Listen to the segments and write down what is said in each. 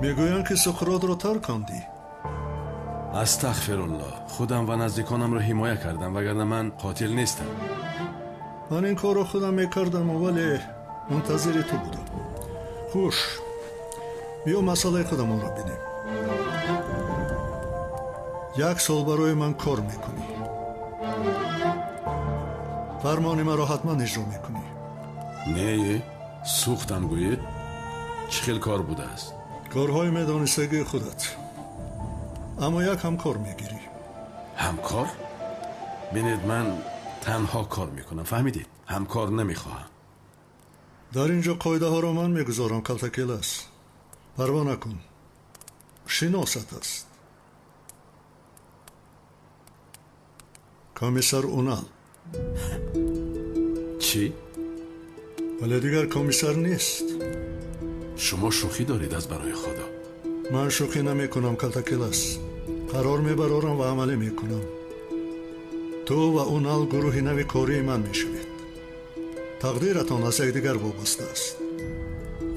Мегӯянд, ки Суқротро таркондӣ. Астағфируллоҳ, худам ва наздиконамро ҳимоя кардам, вагарна ман қотил нестам. Ман ин корро худам мекардам, вале мунтазири ту будам. Хуш, биё масъалаи худамонро бинем. Як сол барои ман кор мекунӣ. Фармони маро ҳатман иҷро мекунӣ. Не, сӯхтам гӯед. Чӣ хел кор будааст? Корҳои медонистагии худат. Аммо як ҳамкор мегирӣ. Ҳамкор? Бинед, ман танҳо кор мекунам, фаҳмидед? Ҳамкор намехоҳам. Дар ин ҷо қоидаҳоро ман мегузорам, калтакелас. Парво накун. Шиносат аст. Комиссар Унал. Чӣ? Вале дигар комиссар нест. Шумо шӯхӣ доред аз барои Худо. Ман шӯхӣ намекунам, калтакелас. Қарор мебарорам ва амалӣ мекунам. Ту ва Унал гурӯҳи нави кории ман мешавед. Тақдиратон аз якдигар вобаста аст.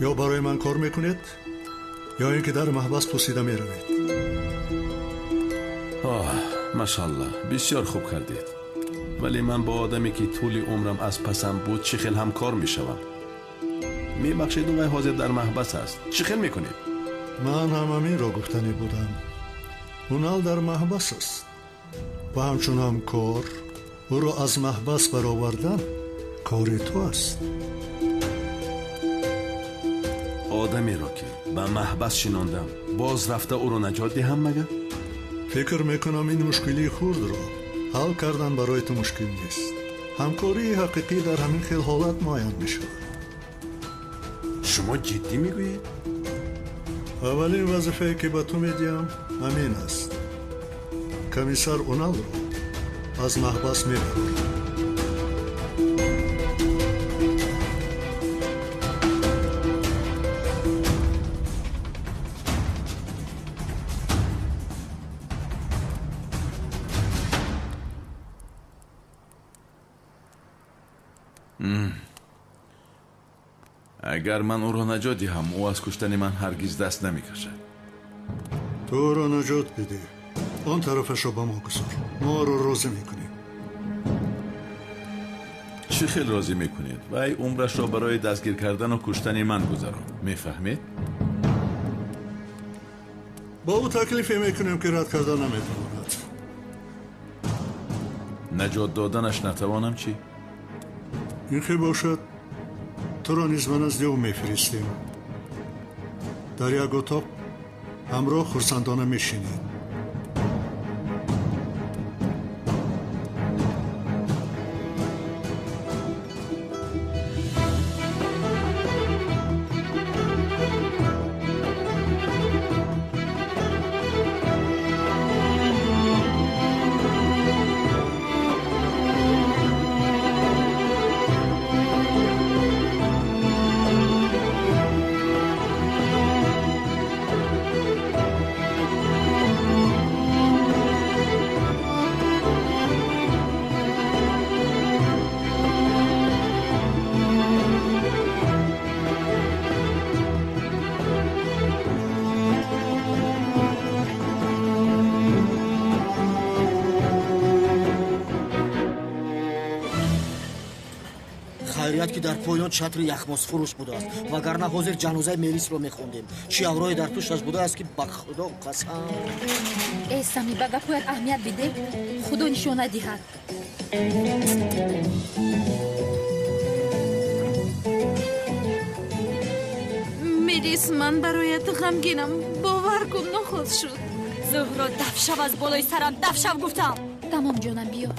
Ё барои ман кор мекунед, ё ин ки дар маҳбас пусида меравед. Оҳ, машаллоҳ, бисёр хуб кардед. Вале ман бо одаме, ки тӯли умрам аз пасам буд, чӣ хел ҳамкор мешавам? Мебахшед, вай ҳозир дар маҳбас аст. Чӣ хел мекунед? Ман ҳам ҳаминро гуфтанӣ будам. Унал дар маҳбас аст ва ҳамчун ҳамкор ӯро аз маҳбас баровардан кори ту аст. Одамеро, ки ба маҳбас шинондам, боз рафта ӯро наҷот диҳам магар? Фикр мекунам, ин мушкилии хурдро ҳал кардан барои ту мушкил нест. Ҳамкории ҳақиқӣ дар ҳамин хел ҳолат муайян мешавад. Шумо ҷиддӣ мегӯед? Аввалин вазифае, ки ба ту медиҳам, ҳамин аст. Комиссар Уналро аз маҳбас мебарорам. Агар ман ӯро наҷот диҳам, ӯ аз куштани ман ҳаргиз даст намекашад. Ту ӯро наҷот бидеҳ. Он тарафашро ба мо гузор. Мо ӯро розӣ мекунем. Чӣ хел розӣ мекунед? Вай умрашро барои дастгир кардану куштани ман гузаронд. Мефаҳмед? Бо ӯ таклифе мекунем, ки рад карда наметавонад. Наҷот доданаш натавонам чӣ? Ин хел бошад, туро низ ба назди ӯ мефиристем. Дар як утоқ ҳамроҳ хурсандона мешинед. Хайрият, ки дар поён чатри яхмосфурӯш будааст, вагарна ҳозир ҷанозаи Мелисро мехондем. Чӣ аврои дар пушташ будааст, ки ба Худо қасам. Э, Сами, ба гапҳоят аҳамият бидеҳ, Худо нишона диҳад. Мелис, ман бароят ғамгинам. Бовар кун, нохост шуд. Зуҳро, дафшав аз болои сарам, дафшав гуфтам. Тамом, ҷонам, биё.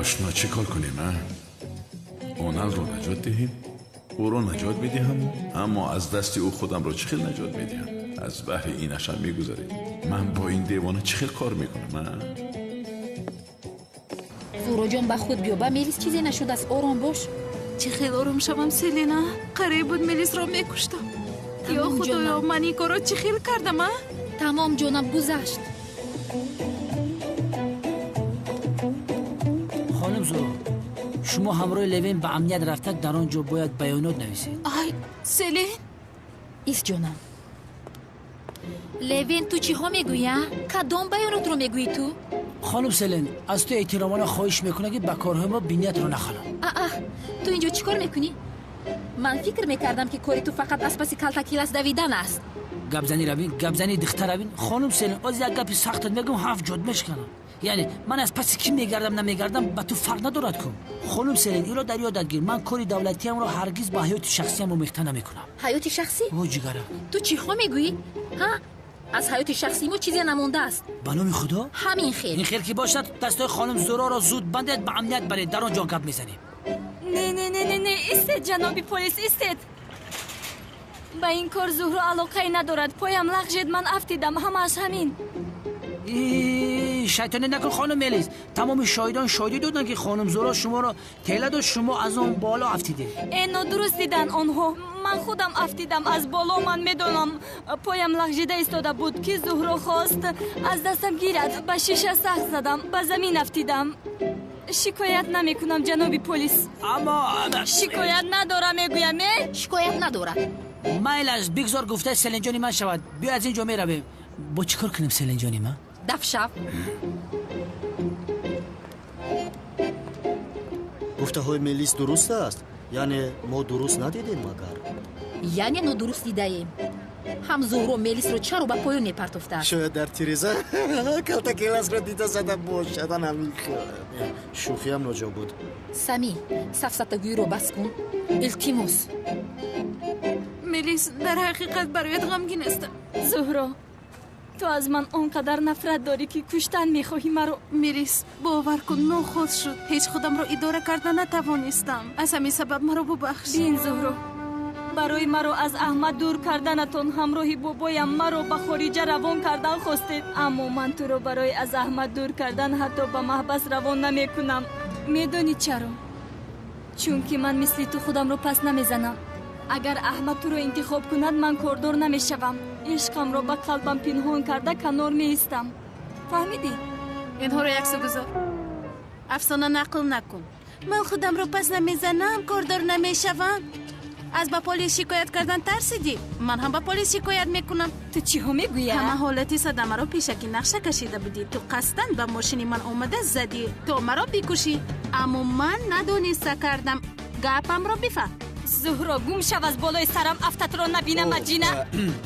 Ошно, чӣ кор кунем, а? Оналро наҷот диҳем? Ӯро наҷот медиҳам, аммо аз дасти ӯ худамро чӣ хел наҷот медиҳам? Аз баҳри инашам мегузарем. Ман бо ин девона чӣ хел кор мекунам, а? Зуҳроҷон, ба худ биё, ба Мелис чизе нашудааст, ором бош. Чӣ хел ором шавам, Селина? Қариб буд Мелисро мекуштам. Ё Худоё, ман ин корро чӣ хел кардам, а? Тамом, ҷонам, гузашт. Хоним Зуҳро, Шумо ҳамроҳи Левен ба амният рафта, дар он ҷо бояд баёнот нависед. Ай, Селин! Ис ҷонам. Левен, ту чиҳо мегӯӣ, а? Кадом баёнотро мегӯӣ ту? Хонум Селен, аз ту эҳтиромона хоҳиш мекунам, ки ба корҳои мо биниятро нахалон. Аа, ту инҷо чӣ кор мекунӣ? Ман фикр мекардам, ки кори ту фақат аз паси калтакилас давидан аст. Гапзанӣ равин, гапзанӣ дихта равин. Хонум Селен, оз як гапи сахтат мегӯм, ҳафт ҷод мешканам. Яъне ман аз паси кӣ мегардам, намегардам, ба ту фарқ надорад ку. Хонум Селен, инро дар ёдат гир, ман кори давлатиамро ҳаргиз ба ҳаёти шахсиам омехта намекунам. Ҳаёти шахсӣ? О, ҷигарак. Ту чиҳо мегӯӣ? Ҳа? Аз ҳаёти шахсии мо чизе намондааст. Ба номи Худо? Ҳамин хел. Ин хел ки бошад, дастои хонум Зуроро зуд бандед, ба амният баред, дар он ҷо гап мезанем. Не, не, не, не, не, истед, ҷаноби полис, истед. Ба ин кор Зуҳро алоқае надорад. Поям лағжид, ман афтидам, ҳамааш ҳамин. Шайтонӣ накун, хонум Мелис. Тамоми шоҳидон шоҳидӣ доданд, ки хонум Зуро шуморо тела дод, шумо аз он боло афтидед. Э, нодуруст диданд онҳо. Ман худам афтидам аз боло, ман медонам. Поям лағжида истода буд, ки Зуҳро хост аз дастам гирад. Ба шиша сахт задам, ба замин афтидам. Шикоят намекунам, ҷаноби полис. Аммо шикоят надорам, мегӯям, э? Шикоят надорад. Майлаш, бигзор гуфтаи Селенҷони ман шавад. Биё аз ин ҷо меравем. Бо чӣ кор кунем, Селенҷони ман? Дафшав. Гуфтаҳои Мелис дуруст аст? Яъне мо дуруст надидем магар? Яъне нодуруст дидаем. Ҳам Зуҳро Мелисро чаро ба поён мепартофтааст? Шояд дар тиреза калтакеласро дида зада бошад. Ҳамин хел. Шӯхиам ноҷо буд. Сами, сафсатагӯиро бас кун. Илтимос. Мелис, дар ҳақиқат бароят ғамгин ҳастам. Зуҳро, ту аз ман он қадар нафрат дорӣ, ки куштан мехоҳӣ маро. Мелис, бовар кун, нохост шуд. Ҳеҷ худамро идора карда натавонистам. Аз ҳамин сабаб маро бубахш. Бин, Зуҳро, барои маро аз Аҳмад дур карданатон ҳамроҳи бобоям маро ба хориҷа равон кардан хостед. Аммо ман туро барои аз Аҳмад дур кардан ҳатто ба маҳбас равон намекунам. Медонӣ чаро? Чунки ман мисли ту худамро пас намезанам. Агар Аҳмад туро интихоб кунад, ман кордор намешавам. Ишқамро ба қалбам пинҳон карда канор меистам. Фаҳмидӣ? Инҳоро яксу гузор. Афсона нақл накун. Ман худамро пас намезанам, кордор намешавам. Аз ба полис шикоят кардан тарсидӣ? Ман ҳам ба полис шикоят мекунам. Ту чиҳо мегӯӣ? Ҳама ҳолати садамаро пешакӣ нақша кашида будӣ. Ту қасдан ба мошини ман омада задӣ, то маро бикушӣ. Аммо ман надониста кардам. Гапамро бифаҳм. Зуҳро, гум шав аз болои сарам, афтатро набинам, аҷина.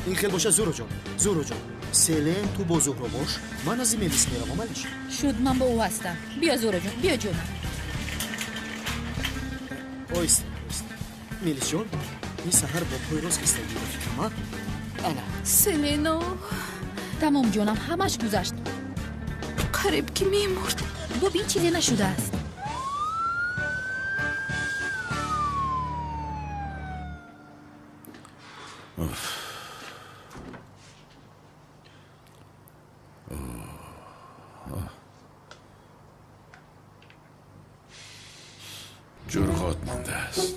Ин хел бошад, Зуҳроҷон, Зуҳроҷон. Селен, ту бо Зуҳро бош, ман аз Мелис меравам, алиш. Шуд, ман бо ӯ ҳастам. Биё, Зуҳроҷон, биё ҷонам. Оҳиста, оҳиста. Мелисҷон, ин саҳар бо пои рост хистагӣ ба фикрам, а? Ана. Селено. Тамом ҷонам, ҳамаш гузашт. Қариб ки мемурд. Бубин, чизе нашудааст. Ҷурғот мондааст.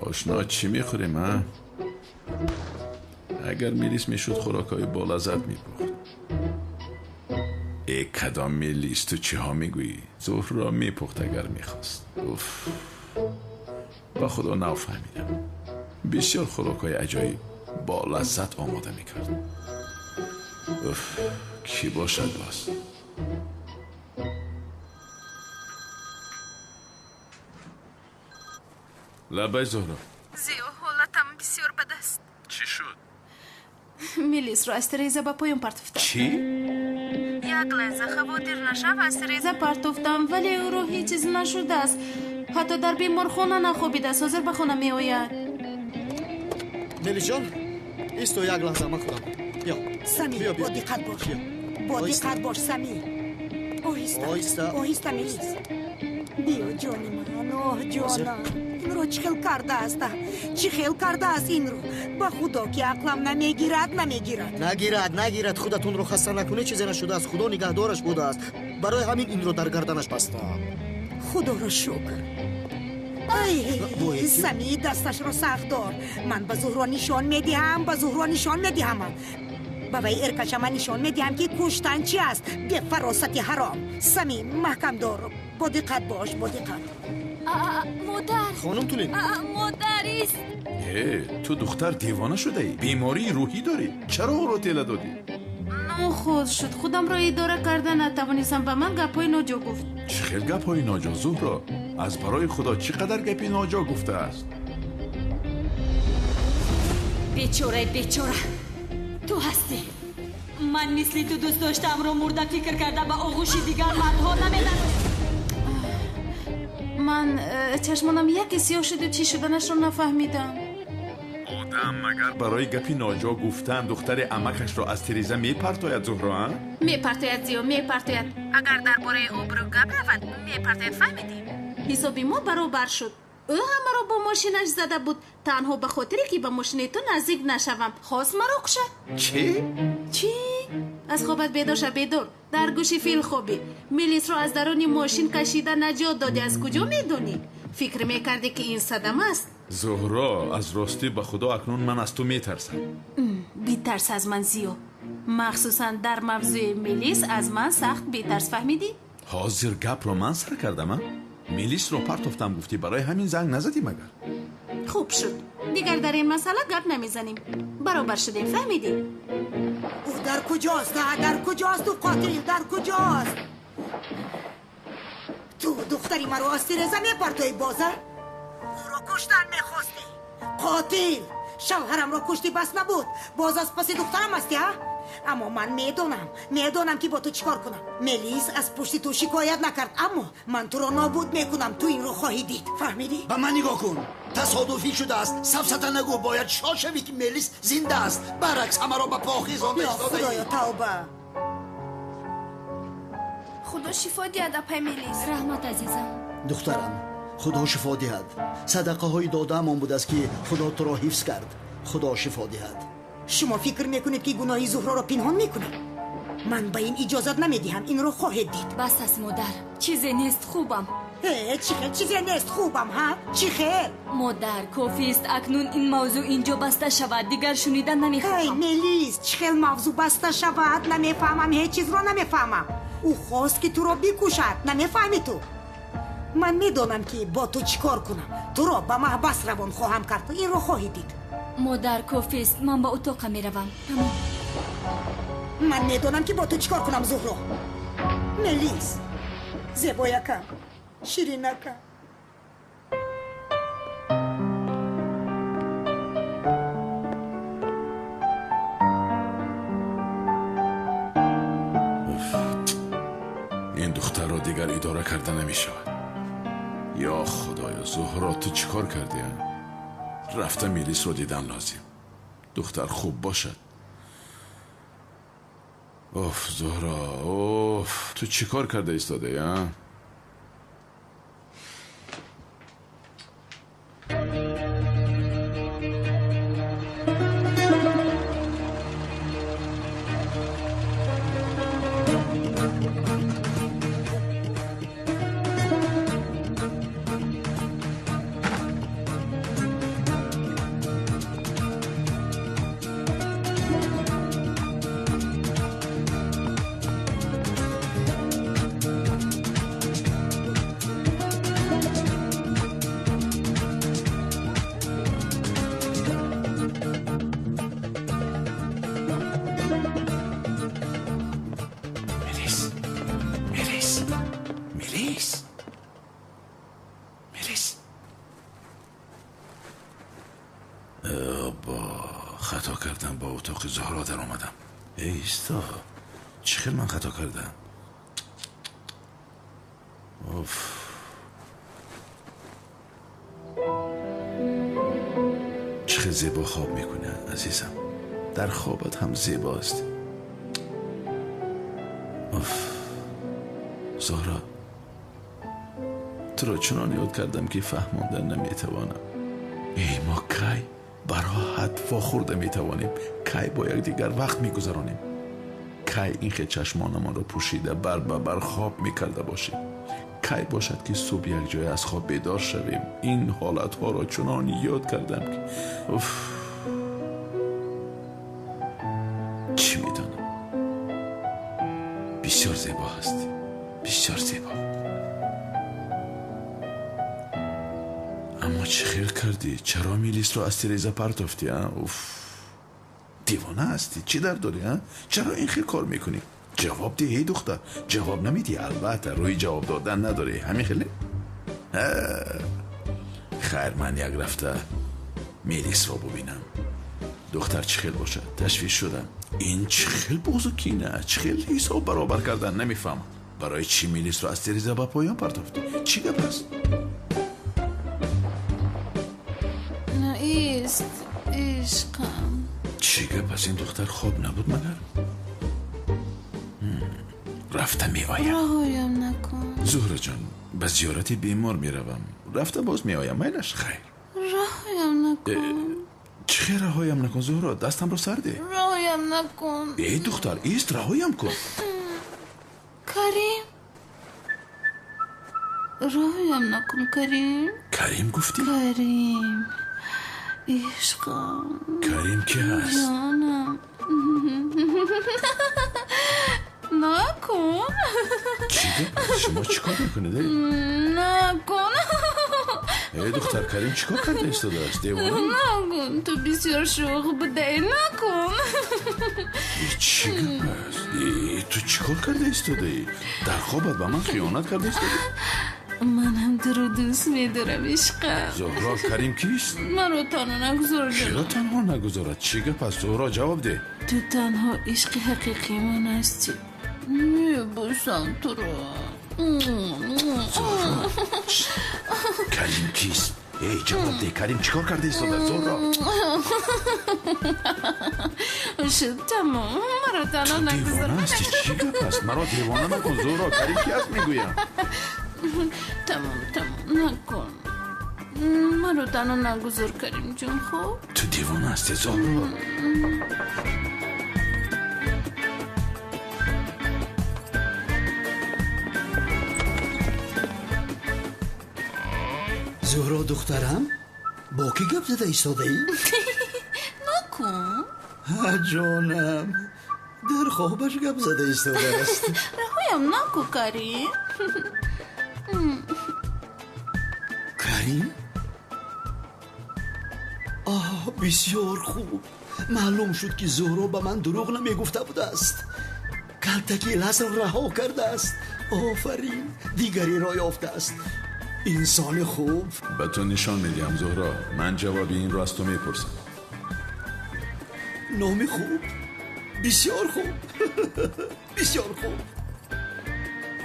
Ошно, чӣ мехӯрем, а? Агар Мелис мешуд, хӯрокҳои болаззат мепухт. Э, кадом Мелис, ту чиҳо мегӯӣ? Зуҳрро мепухт, агар мехост. Уф, ба Худо нафаҳмидам. Бисёр хӯрокҳои аҷоиб бо лаззат омода мекард. Уф, кӣ бошад боз? Лабай, Зуҳро. Зиё, ҳолатам бисёр бад аст. Чӣ шуд? Мелисро аз тиреза ба поён партофтам. Чӣ? Як лаҳза хавотир нашав, аз тиреза партофтам, вале ӯро ҳеҷ чиз нашудааст. Ҳатто дар беморхона нахобидааст, ҳозир ба хона меояд. Мелисҷон, исто як лаҳза, ман худам. Биё. Сами, бо диққат бош. Бо диққат бош, Сами. Оҳиста, оҳиста, Мелис. Биё, ҷони ман, оҳ, ҷонам. Инро чӣ хел кардааст? Чӣ хел кардааст инро? Ба Худо ки ақлам намегирад, намегирад. Нагирад, нагирад, худатонро хаста накунед, чизе нашудааст. Худо нигаҳдораш будааст. Барои ҳамин инро дар гарданаш бастам. Худоро шукр. Ай, Сами, дасташро сахт дор. Ман ба Зуҳро нишон медиҳам, ба Зуҳро нишон медиҳам. Ба вай эркаша ман нишон медиҳам, ки куштан чи аст. Бефаросати ҳаром. Самим, маҳкам дор. Бо диққат бош, бо диққат. Модар! Хонум Тулин! Модар ист! Э, ту духтар девона шудаӣ? Бемории рӯҳӣ дорӣ? Чаро ӯро тела додӣ? Нохуд шуд. Худамро идора карда натавонистам. Ба ман гапҳои ноҷо гуфт. Чӣ хел гапҳои ноҷо, Зуҳро? Аз барои Худо чӣ қадар гапи ноҷо гуфтааст? Бечораи бечора, ту ҳастӣ. Ман мисли ту дӯст доштаамро мурда фикр карда ба оғӯши дигар мардҳо наменароям. Ман чашмонам яке сиёҳ шуду чӣ шуданашро нафаҳмидам. Одам магар барои гапи ноҷо гуфтан духтари амакашро аз тиреза мепартояд, Зуҳро, а? Мепартояд, Зиё, мепартояд. Агар дар бораи обрӯ гап равад, мепартояд, фаҳмидӣ? Ҳисоби мо баробар шуд. Ӯ ҳамаро бо мошинаш зада буд, танҳо ба хотире ки ба мошини ту наздик нашавам. Хост маро кушад. Чӣ? Чӣ? Аз хобат бедор ша, бедор. Дар гӯши фил хобӣ. Мелисро аз даруни мошин кашида наҷот додӣ. Аз куҷо медонӣ? Фикр мекардӣ, ки ин садама аст? Зуҳро, аз ростӣ ба Худо акнун ман аз ту метарсам. Битарс аз ман, Зиё. Махсусан дар мавзӯи Мелис аз ман сахт битарс, фаҳмидӣ? Ҳозир гапро ман сар кардам, а? Мелисро партофтам, гуфтӣ, барои ҳамин занг назадӣ магар? Хуб шуд. Дигар дар ин масъала гап намезанем. Баробар шудем, фаҳмидӣ? Ӯ дар куҷост? Дар куҷост ӯ қотил? Дар куҷост? Ту духтари маро аз тиреза мепартоӣ боза? Ӯро куштан мехостӣ. Қотил! Шавҳарамро куштӣ, бас набуд. Боз аз паси духтарам ҳастӣ, а? Аммо ман медонам, медонам, ки бо ту чӣ кор кунам. Мелис аз пушти ту шикоят накард, аммо ман туро нобуд мекунам. Ту инро хоҳӣ дид, фаҳмидӣ? Ба ман нигоҳ кун. Тасодуфӣ шудааст. Сафсата нагӯ, бояд шод шавӣ, ки Мелис зинда аст. Баръакс ҳамаро ба похиз Ё онда. Худоё, тавба! Худо шифо диҳад, апай Мелис. Раҳмат, азизам. Духтарам, Худо шифо диҳад. Садақаҳои додаамон будааст, ки Худо туро ҳифз кард. Худо шифо диҳад. Шумо фикр мекунед, ки гуноҳи Зуҳроро пинҳон мекунам? Ман ба ин иҷозат намедиҳам. Инро хоҳед дид. Бас аст, модар, чизе нест, хубам. Э, чӣ хел чизе нест, хубам, ҳа? Чӣ хел? Модар, кофист. Акнун ин мавзӯъ инҷо баста шавад, дигар шунидан Эй, намехоҳам. Мелис, чӣ хел мавзӯъ баста шавад? Намефаҳмам, ҳеҷ чизро намефаҳмам. Ӯ хост, ки туро бикушад, намефаҳмӣ ту? Ман медонам, ки бо ту чӣ кор кунам. Туро ба маҳбас равон хоҳам кард, инро хоҳӣ дид. Модар, кофист, ман ба утоқа меравам, тамом. Ман медонам, ки бо ту чӣ кор кунам, Зуҳро. Мелис, зебоякам, ширинакам. Ин духтарро дигар идора карда намешавад. Ё Худоё, Зуҳро, ту чӣ кор кардӣ, а? Рафта Мелисро дидан лозим. Духтар хуб бошад. Оф, Зуҳро, оф, ту чӣ кор карда истодаӣ, а? Мелис, Мелис, Мелис, Мелис. Бо хато кардам, ба утоқи Зуҳро даромадам. Эй, исто, чӣ хел ман хато кардам? Оф, чӣ хел зебо хоб мекунӣ, азизам. Дар хобат ҳам зебост. Оф, Зуҳро, туро чунон ёд кардам, ки фаҳмонда наметавонам. Эй, мо кай бароҳат вохӯрда метавонем? Кай бо якдигар вақт мегузаронем? Кай ин хел чашмонамонро пӯшида бар ба бар хоб мекарда бошем? Кай бошад, ки субҳ якҷоя аз хоб бедор шавем? Ин ҳолатҳоро чунон ёд кардам, ки уф. Чӣ медонам, бисёр зебо ҳастӣ, бисёр зебо. Аммо чӣ хел кардӣ? Чаро Мелисро аз тиреза партофтӣ? Уф, девона ҳастӣ, чӣ дард дорӣ? Чаро ин хел кор мекунӣ? Ҷавоб деҳ, эй духтар. Ҷавоб намедиҳӣ, албатта рӯи ҷавоб додан надорӣ. Ҳамин хеле? Хайр, ман як рафта Мелисро бубинам. Духтар чӣ хел бошад? Ташвиш шудам. Ин чӣ хел буғзу кина, чӣ хел ҳисоб баробар кардан, намефаҳмам. Барои чӣ Мелисро аз тиреза ба поён партофтӣ? Чӣ гап аст? Ист, ишқам. Чӣ гап аст? Ин духтар хоб набуд магар? Рафта меоям. Раҳоям накун. Зуҳраҷон, ба зиёрати бемор меравам. Рафта боз меоям, майлаш? Хайр. Раҳоям накун. Чӣ хел раҳоям накун, Зуҳро? Дастамро сар деҳ. Раҳоям накун. Эй духтар, ист, раҳоям кун. Карим. Раҳоям накун, Карим. Карим гуфтӣ? Карим. Ишқам. Карим ки ҳаст? Ҷонам. Накун. Чӣ гап? Шумо чӣ кор мекунед? Накун. Эй духтар, Карим чӣ кор карда истодааст? Девона? Накун, ту бисёр шӯх будаӣ. Накун. Чӣ гап аст? Ту чӣ кор карда истодаӣ? Дар хобат ба ман хиёнат карда истодаӣ? Ман ҳам туро дӯст медорам, ишқам. Зуҳро, Карим кист? Маро танҳо нагузор, ҷонам. Чаро танҳо нагузорад? Чӣ гап аст, Зуҳро? Ҷавоб деҳ. Ту танҳо ишқи ҳақиқии ман ҳастӣ. Мебӯсам туро. Зуҳро, Карим кист? Эй, ҷавоб деҳ, Карим чӣ кор карда истодааст, Зуҳро? Шуд, тамом. Маро танҳо нагузор. Девона ҳастӣ? Чӣ гап аст? Маро девона накун, Зуҳро. Карим ки аст мегӯям? Тамом, тамом, накун. Маро танҳо нагузор, Каримҷон, хуб? Ту девона ҳастӣ, Зуҳро. Зуҳро духтарам, бо кӣ гап зада истодаӣ? Накун. Ҳа, ҷонам, дар хобаш гап зада истодааст. Раҳоям наку, Карим. Карим? Оҳ, бисёр хуб. Маълум шуд, ки Зуҳро ба ман дурӯғ намегуфта будааст. Калтаки ласро раҳо кардааст. Офарин, дигареро ёфтааст. Инсони хуб. Ба ту нишон медиҳам, Зуҳро. Ман ҷавоби инро аз ту мепурсам. Номи хуб, бисёр хуб. Бисёр хуб.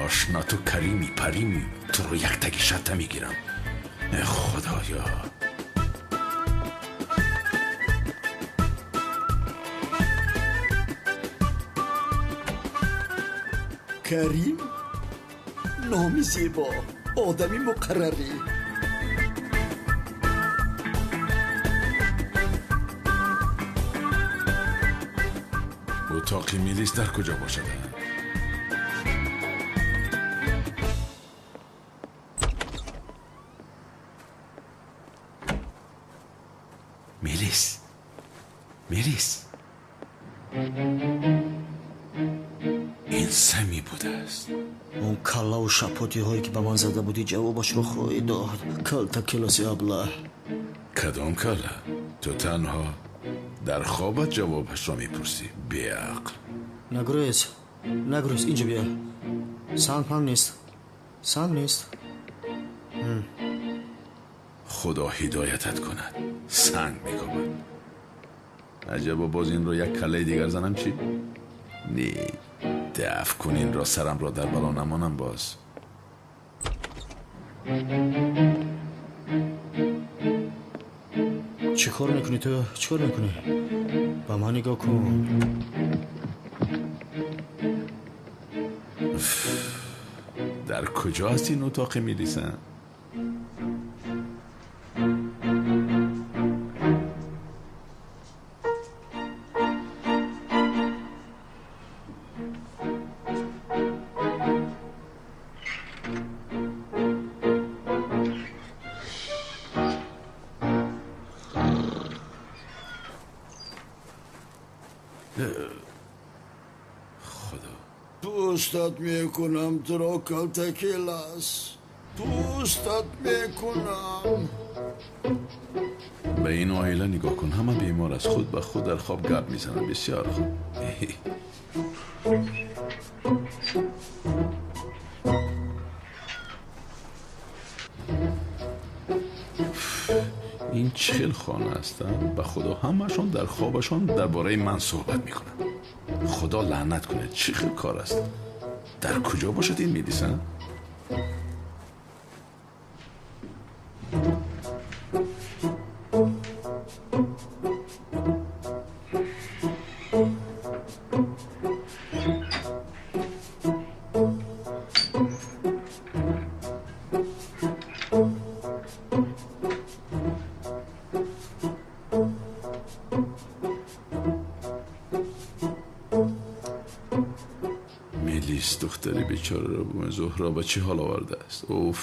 Ошно, ту Карими Парими, туро яктаги шатта мегирам. Э, Худоё. Карим номи зебо, одами муқаррарӣ. Утоқи Мелис дар куҷо бошад? Мелис, Мелис, ин Сами будааст. Он каллаву шапотиҳое ки ба ман зада будӣ, ҷавобашро хоҳӣ дод. Калта келоси аблаҳ. Кадом калла? Ту танҳо дар хобат ҷавобашро мепурсӣ, беақл. Нагурез, нагурез, инҷо бия. Санг ҳам нест, санг нест. Худо ҳидоятат кунад. Санг мекобад. Аҷабо, боз инро як каллаи дигар занам чӣ? Не, даф кун инро, сарамро дар бало намонам боз. Чӣ кор мекунӣ ту? Чӣ кор мекунӣ? Ба ман нигоҳ кун. Дар куҷо аст ин утоқи Мелиса? Пӯстат мекунам туро, калтакилас. Пӯстат мекунам. Ба ин оила нигоҳ кун, ҳама бемор аст. Худ ба худ дар хоб гап мезанад. Бисёр хуб. Ин чӣ хел хона аст? Ба худо ҳамаашон дар хобашон дар бораи ман суҳбат мекунанд. Худо лаънат кунад, чӣ хел кор аст? Дар куҷо бошад ин Мелиса? دختری بیچاره را بوم زهرا با چه حال آورده است. اوف،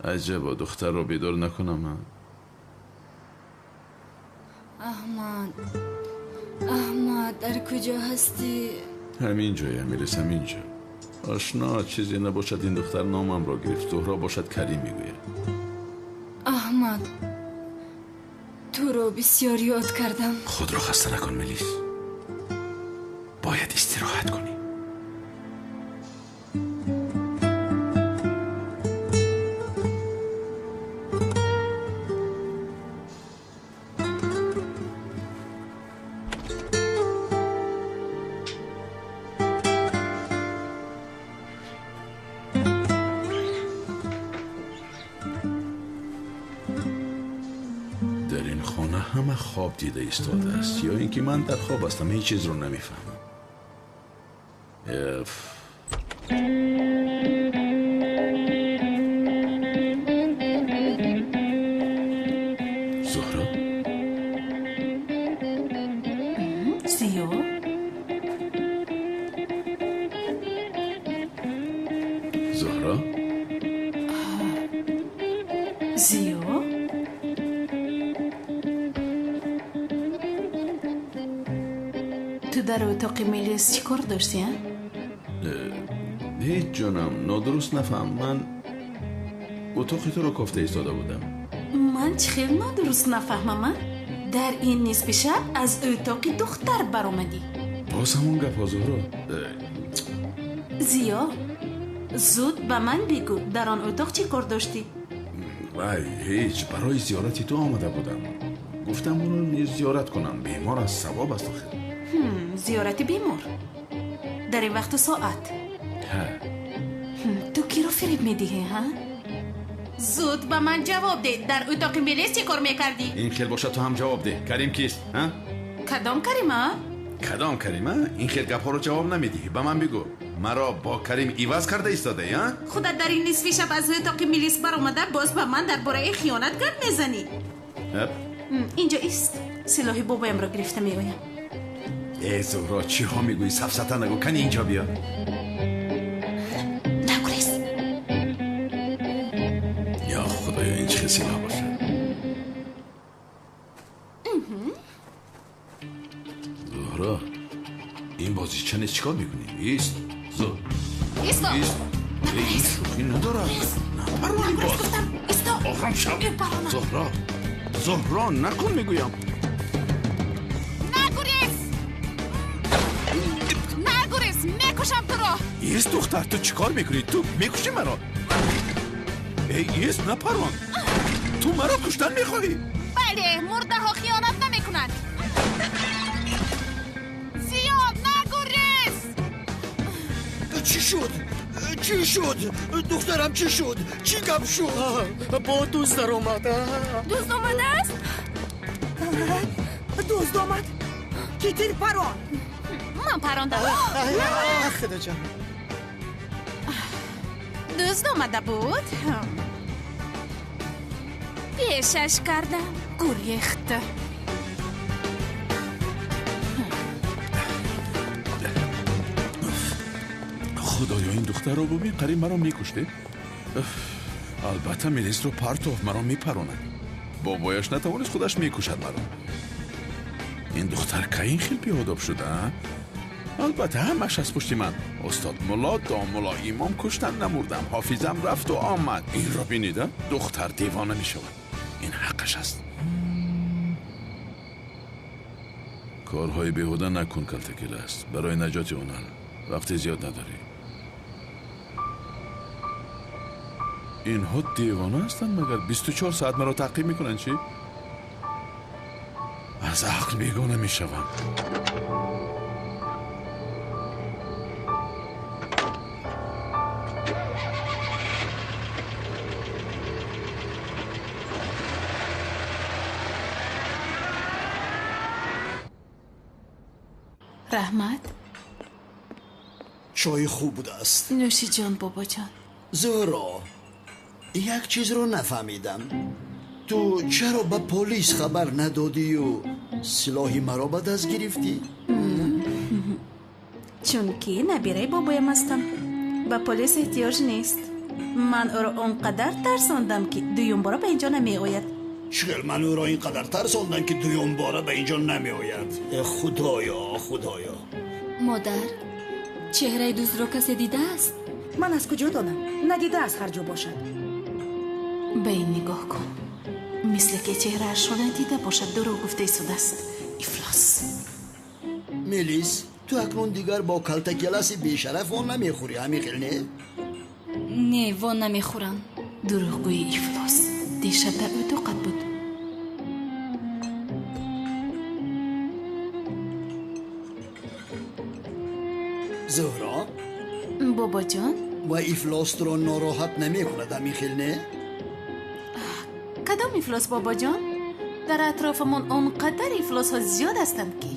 عجبا، دختر را بیدار نکنم من. احمد، احمد در کجا هستی؟ همین جایم میرس، همینجا. آشنا چیزی نباشد این دختر نامم را گرفت. زهرا باشد کریم میگوید. احمد، تو را بسیار یاد کردم. خود را خسته نکن ملیس، باید استراحت کنی. در این خانه همه خواب دیده ایستاده است، یا اینکه من در خواب هستم، هیچ چیز رو نمیفهمم. زهرا؟ زیا؟ زهرا؟ زیا؟ تو در اتاق ملیس چی کار داشتی؟ هیچ جانم، نادرست نفهم. من اتاق تو رو کافته ایستاده بودم. من چه خیلی نادرست نفهمم؟ در این نصف شب از اتاق دختر برآمدی. باز همون گپ زهرا. زیا، زود به من بگو در آن اتاق چی کار داشتی؟ وای هیچ، برای زیارت تو آمده بودم. گفتم او رو نیز زیارت کنم، بیمار از ثواب است آخر. زیارت بیمار در این وقت و ساعت؟ تو کی رو فریب میدهی ها؟ زود به من جواب ده، در اتاق ملیس چی کار میکردی؟ این خیل باشد تو هم جواب ده. کریم کیست؟ ها؟ کدام کریمه؟ کدام کریمه؟ این خیل گپ ها رو جواب نمیدی. به من بگو مرا با کریم عوض کرده ایستاده ها؟ خودت در این نصف شب از اتاق ملیس برآمده، باز به من درباره خیانت گپ میزنی. اینجا ایست، سلاح بابایم را گرفته میآیم. ای زهرا، چی ها میگویی؟ سفسطه نگو، کنی اینجا بیا. نگریز. یا خدایا، این چه سلاح باشه؟ زهرا، این بازیچه نیست، چیکار میکنی؟ ایست زهرا، ایست. این شوخی ندارد. نپرانی باز. آخرم شب. زهرا، زهرا نکن میگویم. میکشم تو را. ایست دختر، تو چیکار میکنی؟ تو میکشی مرا. ای ایست، نپران. تو مرا کشتن میخواهی؟ بله، مرده ها خیانت نمیکنند. زیاد نگریز. چی شد؟ چی شد؟ دخترم چی شد؟ چی گپ شد؟ با دوست در آمد. دوست آمده است؟ دوست آمد؟ کی تیر پران؟ من پراندم. خدا جان، دوست آمده بود، پیشش کردم، گریخت. خدایا، این دختر رو ببین، قریب مرا میکشته. البته ملیس رو پرتوف مرا میپراند. بابایش نتوانست، خودش میکشد مرا. این دختر که این خیلی بیاداب شده. Албатта ҳамаш аз пушти ман. Устод мулло, домулло, имом куштан намурдам. Ҳофизам рафту омад. Инро бинида духтар девона мешавад. Ин ҳаққаш аст. Корҳои беҳуда накун, Калтакелас. Барои наҷоти онан вақти зиёд надорӣ. Инҳо девона ҳастанд, магар 24 соат маро таъқиб мекунанд чӣ? Аз ақл бегона мешавам. Раҳмат. Чойи хуб будааст. Нӯши ҷон, бобоҷон. Зӯҳро, як чизро нафаҳмидам. Ту чаро ба полис хабар надодию силоҳи маро ба даст гирифтӣ? Чунки набираи бобоям ҳастам. Ба полис эҳтиёҷ нест. Ман ӯро он қадар тарсондам, ки дуюмбора ба инҷо намеояд. Чӣ ман ӯро ин қадар тарсондам, ки дуюмбора ба инҷо намеояд? Худоё, худоё. Модар, чеҳраи дӯстро касе дидааст? Ман аз куҷо донам? Надидааст, ҳар ҷо бошад. Ба ин нигоҳ кун. Мисле ки чеҳраашро надида бошад, дурӯғ гуфта истодааст. Ифлос. Мелис, ту акнун дигар бо Калтакеласи бешараф вон намехӯрӣ, ҳамин хел не? Не, вон намехӯрам. Дурӯғгӯи ифлос. Дишаб дар утоқат буд. Зуҳро? Бобоҷон? Ва ифлос туро нороҳат намекунад, ҳамин хел не? Кадом ифлос, бобоҷон? Дар атрофамон он қадар ифлосҳо зиёд ҳастанд, ки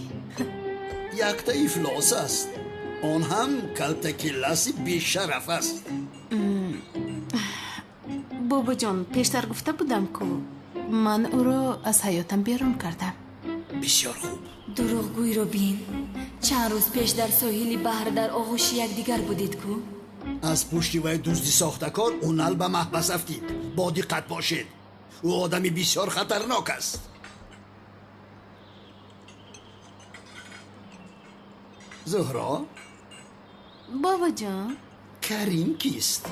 якта ифлос аст. Он ҳам Калтакеласи бешараф аст. Бобоҷон, пештар гуфта будам, ку ман ӯро аз ҳаётам берун кардам. Бисёр хуб. Дурӯғгӯйро бин. Чанд рӯз пеш дар соҳили баҳр дар оғӯши якдигар будед ку? Аз пушти вай дузди сохтакор Унал ба маҳбас афтид. Бо диққат бошед. Ӯ одами бисёр хатарнок аст. Зуҳро? Бобоҷон? Карим кист?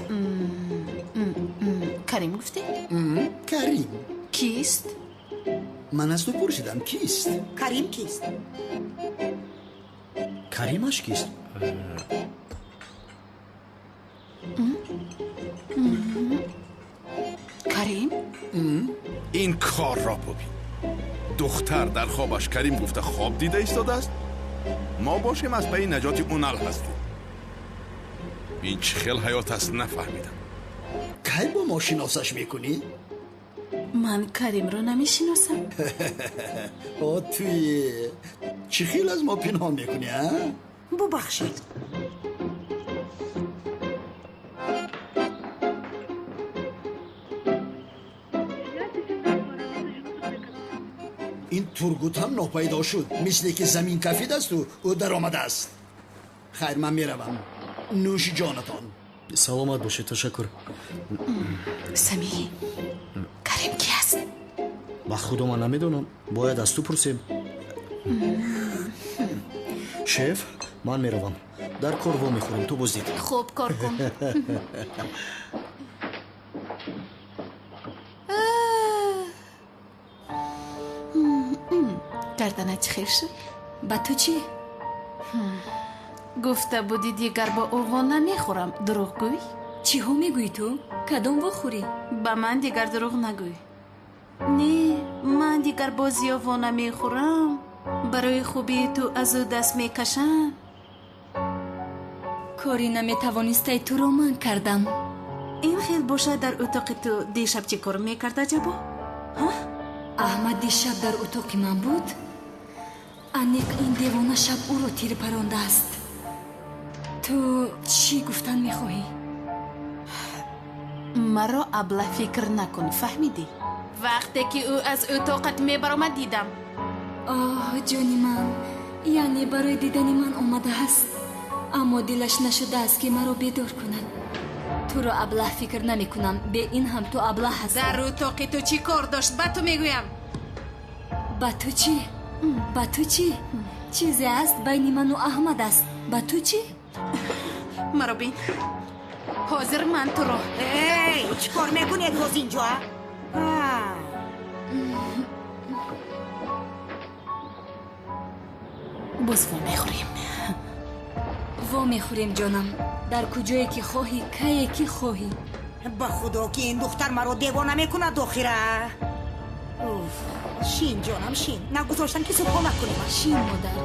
Карим гуфтед? Карим. Кист? Ман аз ту пурсидам, кист? Карим кист? Каримаш кист? Карим? Ин корро бубин. Духтар дар хобаш Карим гуфта хоб дида истодааст. Мо бошем аз пайи наҷоти Унал ҳастем. Ин чӣ хел ҳаёт аст, нафаҳмидам. Кай бо мо шиносаш мекунӣ? Ман Каримро намешиносам. О, туе чӣ хел аз мо пинҳон мекунӣ, а? Бубахшед. Ин Тургут ҳам нопайдо шуд, мисле ки замин кафидасту ӯ даромадааст. Хайр, ман меравам. Нӯши ҷонатон. Саломат бошед, ташаккур. Самӣ, Карим ки аст? Ба худо ман намедонам. Бояд аз ту пурсем. Шеф, ман меравам. Дар кор во мехӯрем, ту боздид. Хуб, кор кун. Гарданат чӣ хел шуд? Ба ту чӣ? Гуфта будӣ дигар бо ӯ во намехӯрам. Дурӯғгӯй? Чиҳо мегӯӣ ту? Кадом вохӯрӣ? Ба ман дигар дурӯғ нагӯй. Не, ман дигар бо Зиё во намехӯрам. Барои хубии ту аз ӯ даст мекашам. Кори наметавонистаи туро ман кардам. Ин хел бошад, дар утоқи ту дишаб чӣ кор мекард, аҷабо? Аҳмад дишаб дар утоқи ман буд? Аниқ ин девона шаб ӯро тир парондааст. Ту чӣ гуфтан мехоҳӣ? Маро абла фикр накун, фаҳмидӣ? Вақте ки ӯ аз утоқат мебаромад, дидам. Оҳ, ҷони ман, яъне барои дидани ман омадааст, аммо дилаш нашудааст, ки маро бедор кунад. Туро аблаҳ фикр намекунам. Бе ин ҳам ту аблаҳ ҳастӣ. Дар утоқи ту чӣ кор дошт, ба ту мегӯям. Ба ту чӣ? Ба ту чӣ? Чизе аст байни ману Аҳмад аст. Ба ту чӣ? Маро бин. Ҳозир ман туро. Эй, чӣ кор мекунед боз инҷо? Боз во мехӯрем. Во мехӯрем, ҷонам. Дар куҷое ки хоҳӣ, кае ки хоҳӣ. Ба худо ки ин духтар маро девона мекунад охира. Уф, шин ҷонам, шин. Нагузоштам ки субҳона кунем. Шин, модар.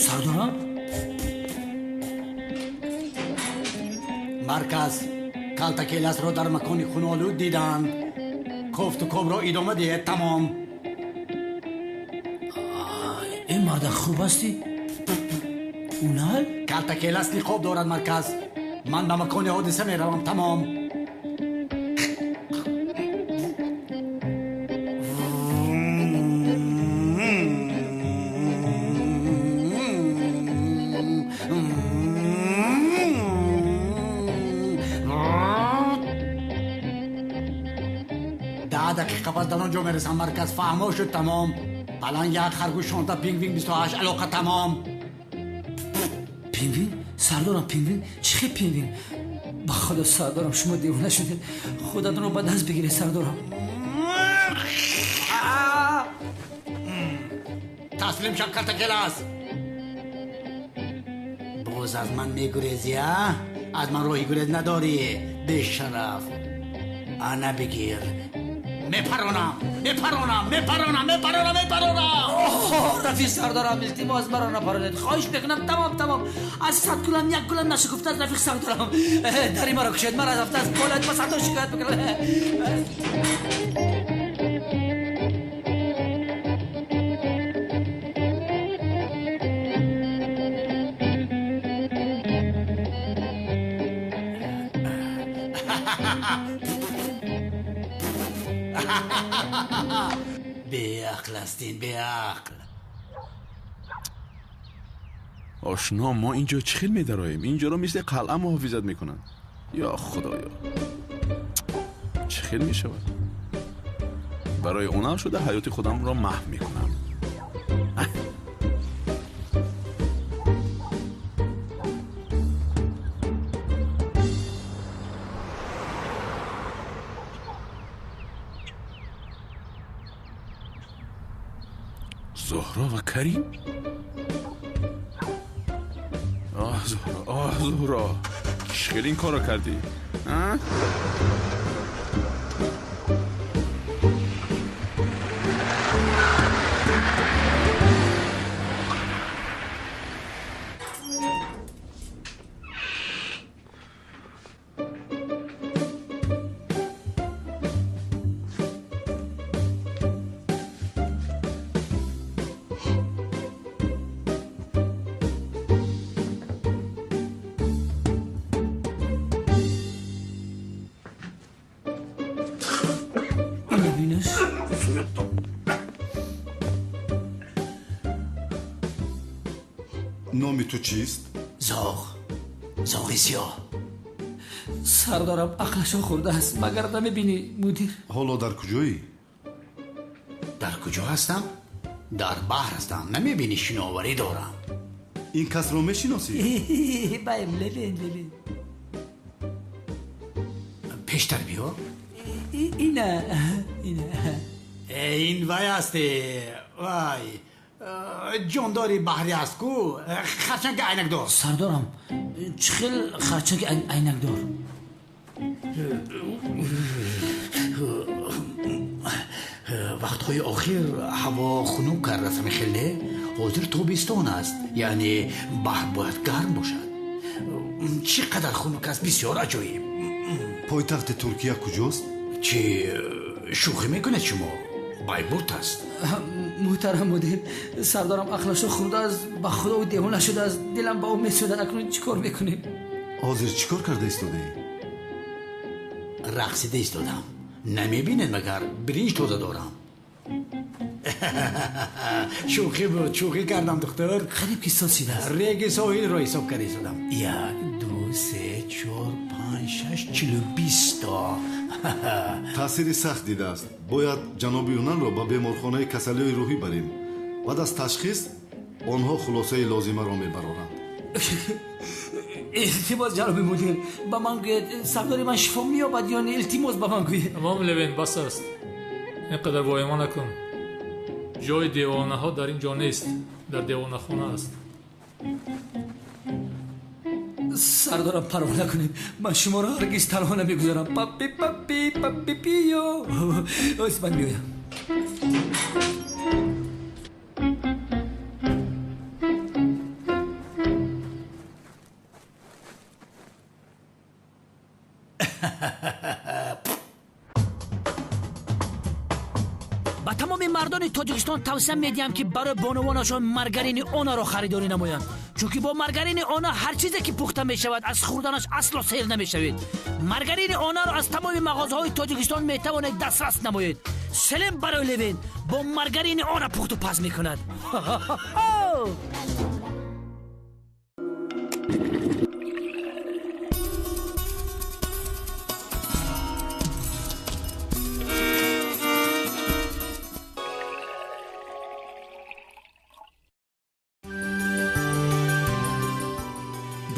Сардорам? Марказ калтакеласро дар макони хунолуд диданд. Кофту кобро идома диҳед, тамом. Ин марда хуб ҳастӣ? Унал? Калтакелас ниқоб дорад, марказ. Ман ба макони ҳодиса меравам, тамом. Дақиқа пас дар он ҷо мерасам, марказ. Фаҳмо шуд, тамом. Палан як, харгӯш 16, пингвин 28, алоқа тамом. Пингвин? Сардорам, пингвин? Чӣ хел пингвин? Ба худо сардорам, шумо девона шудед. Худатонро ба даст бигиред, сардорам. Таслим шав, калтакелас. Боз аз ман мегурезӣ, а? Аз ман роҳи гурез надорӣ, бешараф. Ана бигир. Мепаронам, мепаронам, мепаронам, мепаронам, мепаронам. Рафиқ сардорам, илтимос маро напаронед. Хоҳиш мекунам, тамом, тамом. Аз 100 гулам як гулам нашукуфта аст, рафиқ сардорам. Дари маро кушед, ман аз ҳафта аз болоят ба сардор шикоят мекунам. Беақл ҳастин, беақл. Ошно, мо инҷо чӣ хел медароем? Инҷоро мисли қалъа муҳофизат мекунанд. Ё худоё, чӣ хел мешавад? Барои онам шуда ҳаёти худамро маҳв мекунам. Зуҳро ва Карим? Оҳ Зуҳро, оҳ Зуҳро, чӣ хел ин корро кардӣ? Номи ту чист? Зоғ. Зоғи сиёҳ. Сардорам ақлашо хӯрдааст, магар намебинӣ, мудир? Ҳоло дар куҷоӣ? Дар куҷо ҳастам? Дар баҳр ҳастам. Намебинӣ, шиноварӣ дорам. Ин касро мешиносӣ? Баем, лелен, лелен. Пештар биё. Ина, ина. Ин вай аст, вай. Ҷондори баҳрӣ аст ку, харчанги айнакдор. Сардорам, чӣ хел харчанги айнакдор? Вақтҳои охир ҳаво хунук кардааст, ҳамин хел не? Ҳозир тобистон аст, яъне баҳр бояд гарм бошад. Чӣ қадар хунук аст, бисёр аҷоиб. Пойтахти Туркия куҷост? Чӣ шӯхӣ мекунед шумо? Байбурт аст. Муҳтарам мудир, сардорам ақлашро хӯрдааст, ба худо ӯ девона шудааст, дилам ба ӯ месӯзад. Акнун чӣ кор мекунем? Ҳозир чӣ кор карда истодаӣ? Рақсида истодам. Намебинед магар биринҷ тоза дорам. Шӯхӣ буд, шӯхӣ кардам духтур. Қариб ки соз шидааст. Реги соҳилро ҳисоб карда истодам. 1, 2, 3, 4, 5, 6, 42 то. Таъсири сахт дидааст. Бояд ҷаноби Юнанро ба беморхонаи касалиҳои рӯҳӣ барем. Баъд аз ташхис онҳо хулосаи лозимаро мебароранд. Илтимос ҷаноби мудир, ба ман гӯед сардори ман шифо меёбад ё не? Илтимос ба ман гӯед. Тамом Левен, бас аст. Ин қадар воҳима накун. Ҷои девонаҳо дар ин ҷо нест, дар девонахона аст. Сардорам парво накунед, ман шуморо ҳаргиз танҳо намегузорам. Папи папи папи пиё. Оз ман меоям. Ба тамоми мардони Тоҷикистон тавсия медиҳам, ки барои бонувонашон маргарини Онаро харидорӣ намоянд, чунки бо маргарини Она ҳар чизе ки пухта мешавад аз хӯрданаш асло сер намешавед. Маргарини Онаро аз тамоми мағозаҳои Тоҷикистон метавонед дастрас намоед. Селем барои Левен бо маргарини Она пухту паз мекунад.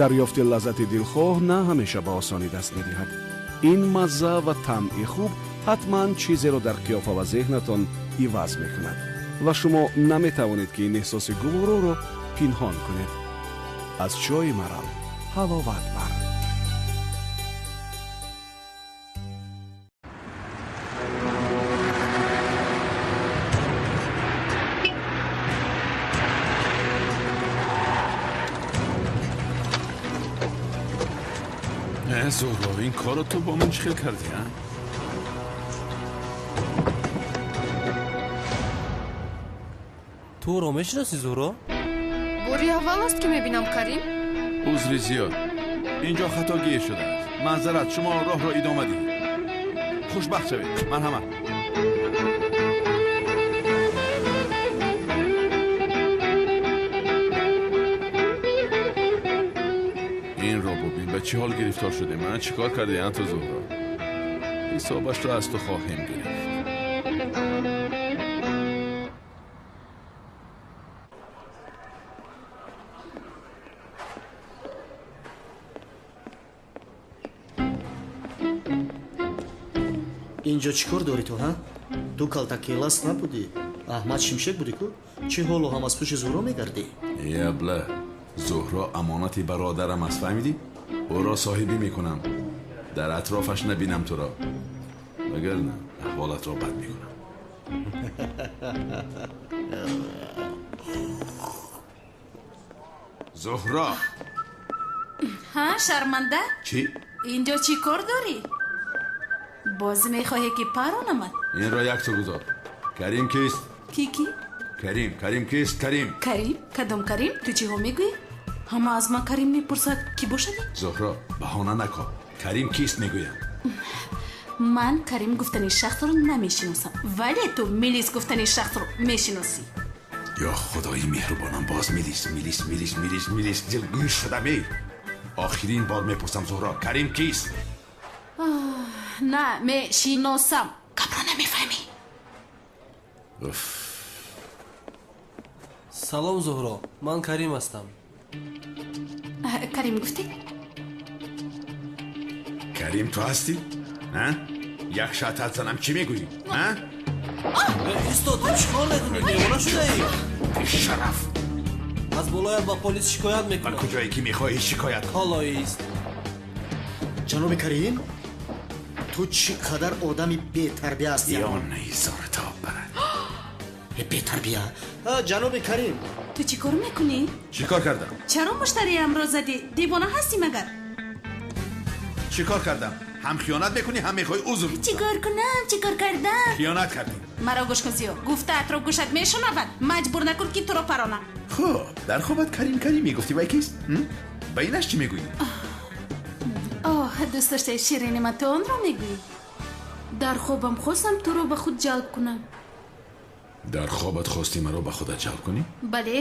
Дарёфти лаззати дилхоҳ на ҳамеша ба осонӣ даст медиҳад. Ин мазза ва таъми хуб ҳатман чизеро дар қиёфа ва зеҳнатон иваз мекунад ва шумо наметавонед, ки ин эҳсоси гувороро пинҳон кунед. Аз чойи Марал ҳаловат бар. Зуҳро, ин корро ту бо ман чӣ хел кардӣ, а? Ту ӯро мешиносӣ, Зуҳро? Бори аввал аст, ки мебинам, Карим. Узри зиёд, инҷо хатогир шудааст. Маъзарат, шумо роҳро идома диҳед. Хушбахт шавед. Марҳамат. Инро бубин, ба чӣ ҳол гирифтор шудем. Ман чӣ кор кардӣ, ту Зуҳро? Ҳисобашро аз ту хоҳем гирифт. Инҷо чӣ кор дорӣ ту, ҳа? Ту калтакелас набудӣ, Аҳмад Шимшек будӣ ку? Чӣ ҳоло ҳам аз пушти Зуҳро мегардӣ? Ябла, Зуҳро амонати бародарам аст, фаҳмидӣ? Ӯро соҳибӣ мекунам. Дар атрофаш набинам туро, вагарна аҳволатро бад мекунам. Зуҳро! Ҳа, шарманда? Чӣ? Инҷо чӣ кор дорӣ? Боз мехоҳе, ки паронамад? Инро як су гузор. Карим кист? Ки ки? Карим, Карим кист? Карим. Карим? Кадом Карим? Ту чиҳо мегӯӣ? Ҳама аз ман Карим мепурсад. Кӣ бошад? Зуҳро, баҳона накун. Карим кист мегӯям. Ман Карим гуфтани шахсро намешиносам, вале ту Мелис гуфтани шахсро мешиносӣ. Ё худои меҳрубонам, боз Мелис, Мелис, Мелис, Мелис, Мелис, дилгир шудам. Эй, охирин бор мепурсам, Зуҳро, Карим кист? На, мешиносам. Гапро намефаҳмӣ. Уф. Салом, Зуҳро, ман Карим ҳастам. Карим гуфтӣ? Карим ту ҳастӣ? Як шатат занам, чӣ мегӯӣ? Исто, ту чӣ кор мекунӣ? Девона шудаӣ? Бешараф! Аз болоят ба полис шикоят мекунам. Ба куҷое ки мехоҳӣ шикоят кун. Ҳоло ист. Ҷаноби Карим, ту чӣ қадар одами бетарбия ҳастӣ. Ё низорат об барад. Бетарбия. Ҷаноби Карим, ту чӣ кор мекунӣ? Чӣ кор кардам? Чаро муштариамро задӣ? Девона ҳастӣ магар? Чӣ кор кардам? Ҳам хиёнат мекунӣ, ҳам мехоҳӣ узр. Чӣ кор кунам? Чӣ кор кардам? Хиёнат кардӣ. Маро гӯш кун, Зиё. Гуфтаатро гӯшат мешунавад. Маҷбур накун, ки туро паронам. Хуб, дар хобат Карим Карим мегуфтӣ, вай кист? Ба инаш чӣ мегӯӣ? Оҳ, дӯст доштаи ширини ман, ту онро мегӯӣ? Дар хобам хостам туро ба худ ҷалб кунам. Дар хобат хостӣ маро ба худат ҷалб кунӣ? Бале,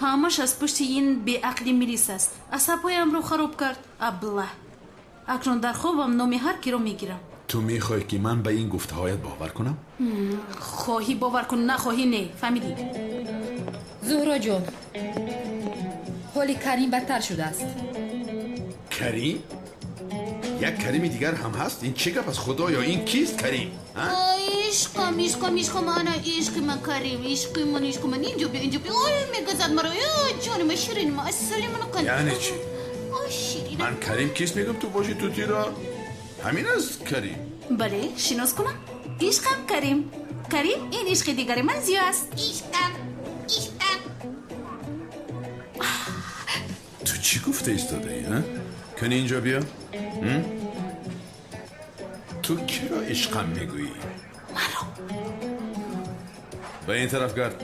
ҳамаш аз пушти ин беақли милис аст. Асабҳоямро хароб кард. Аблаҳ. Акнун дар хобам номи ҳар киро мегирам. Ту мехоҳӣ, ки ман ба ин гуфтаҳоят бовар кунам? Хоҳӣ бовар кун, нахоҳӣ не. Фаҳмидӣ? Зуҳро ҷон, ҳоли Карим бадтар шудааст. Карим? Як Карими дигар ҳам ҳаст? Ин чӣ гап аст, худоё? Ин кист Карим? Ишқам, ишқам, ишқам, ана ишқи ман Карим, ишқи ман, ишқи ман, инҷо биё, инҷо биё. Ой, мегазад маро. Ҷони ман, ширини ман, асали ман қанд. Яъне чӣ? Ой, ширин. Ман Карим кист мегӯям, ту бошӣ тутиро. Ҳамин аст Карим? Бале, шинос кунам. Ишқам Карим. Карим ин ишқи дигари ман Зиё аст. Ишқам, ишқам. Ту чӣ гуфта истодаӣ, а? Кани инҷо биё. Ту киро ишқам мегӯӣ? Маро. Ба ин тараф гард.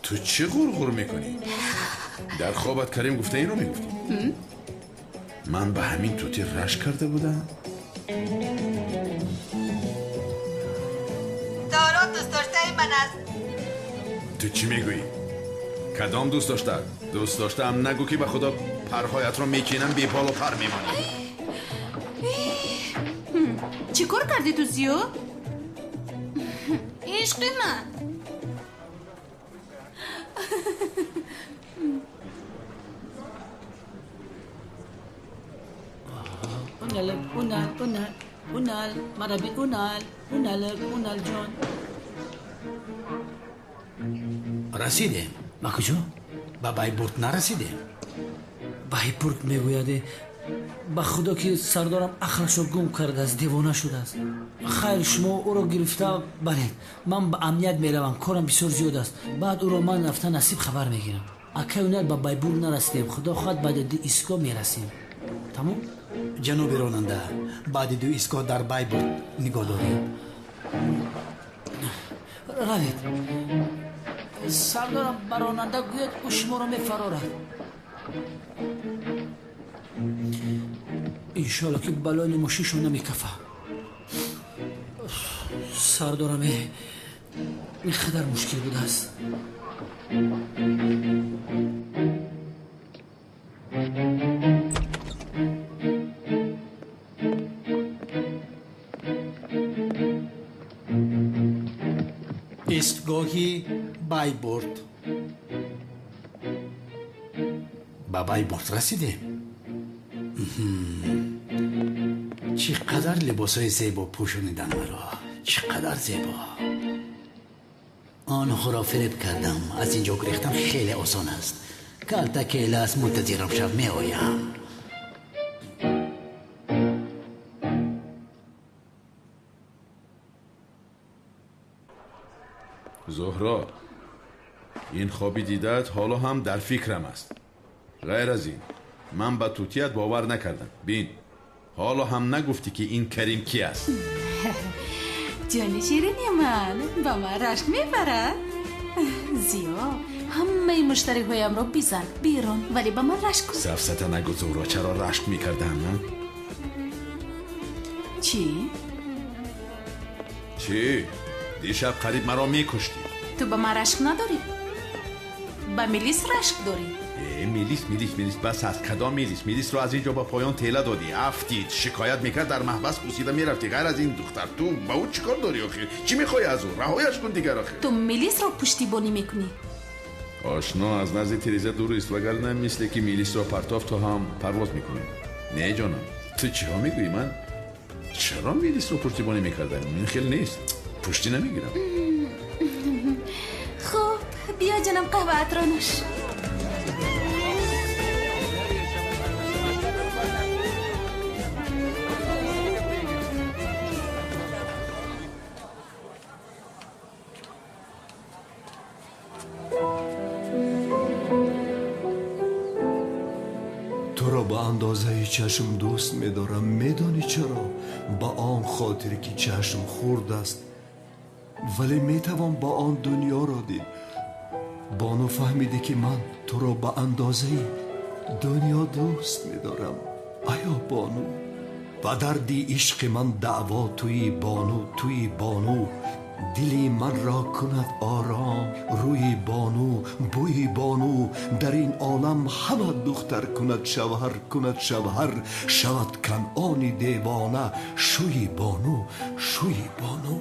Ту чӣ ғурғур мекунӣ? Дар хобат Карим гуфта инро мегуфтӣ? Ман ба ҳамин тути рашк карда будам? Доро дӯстдоштаи ман аст. Ту чӣ мегӯӣ? Кадом дӯст дошта? Дӯст доштаам нагӯ, ки ба худо парҳоятро мекинам, беполу пар мемонӣ. Чӣ кор кардӣ ту, Зиё? Ишқи ман. Унал, унал, унал, унал, маро бин, унал, унал, унал ҷон. Расидем. Ба куҷо? Ба Байбурт нарасидем. Байбурт мегӯяде. Ба худо ки сардорам ақлашро гум кардааст, девона шудааст. Хайр, шумо ӯро гирифта баред. Ман ба амният меравам, корам бисёр зиёд аст. Баъд ӯро ман рафта насиб хабар мегирам. Акай Унал, ба Байбурт нарасидем. Худо хоҳад, баъди ду истгоҳ мерасем. Тамом? Ҷаноби ронанда, баъди ду истгоҳ дар Байбурт нигоҳ доред. Равед. Сардорам ба ронанда гӯяд, ӯ шуморо мефарорад. Иншоалло, ки балони мошиншон намекафа. Сардорам, ин қадар мушкил будааст. Истгоҳи Байбурт. Ба Байбурт расидем. Чӣ қадар либосҳои зебо пӯшониданд маро, чӣ қадар зебо. Онҳоро фиреб кардам. Аз ин ҷо гурехтан хеле осон аст. Калтакелас, мунтазирам шав, меоям. Зуҳро, ин хоби дидаат ҳоло ҳам дар фикрам аст. Ғайр аз ин, ман ба тутият бовар накардам. Бин, ҳоло ҳам нагуфтӣ, ки ин Карим ки аст. Ҷони ширини ман, ба ман рашк мебарад. Зиё, ҳамаи муштариҳоямро бизан, берун, вале ба ман рашк кун. Сафсата нагӯ, Зуҳро, чаро рашк мекардам? Чӣ? Чӣ? Дишаб қариб маро мекуштӣ. Ту ба ман рашк надорӣ? Ба милис рашк дорӣ? Милис, милис, милис, бас аст. Кадом милис? Милисро аз ин ҷо ба поён тела додӣ, афтид, шикоят мекард, дар маҳбас пусида мерафтӣ. Ғайр аз ин, духтар, ту ба ӯ чӣ кор дорӣ охир? Чӣ мехоҳӣ аз ӯ? Раҳояш кун дигар охир. Ту милисро пуштибонӣ мекунӣ. Ошно аз назди тиреза дур ист, вагарна мисле ки милисро партофт, то ҳам парвоз мекунӣ. Не, ҷонам, ту чиҳо мегӯӣ? Ман чаро милисро пуштибонӣ мекардам? Ин хел нест, пуштӣ намегирам. Хуб, биё ҷонам, қаҳваатро нӯш. Туро Ба андозаи чашм дӯст медорам. Медонӣ чаро? Ба он хотир ки чашм хурд аст, вале метавон ба он дунёро дид. Бону, фаҳмидӣ ки ман туро ба андозаи дунё дӯст медорам. Аё бону, ба дарди ишқи ман даъво туи бону, туи бону. Дили манро кунад ором рӯи бону, бӯи бону. Дар ин олам ҳама духтар кунад шавҳар, кунад шавҳар. Шавад Канъони девона шӯи бону, шӯи бону.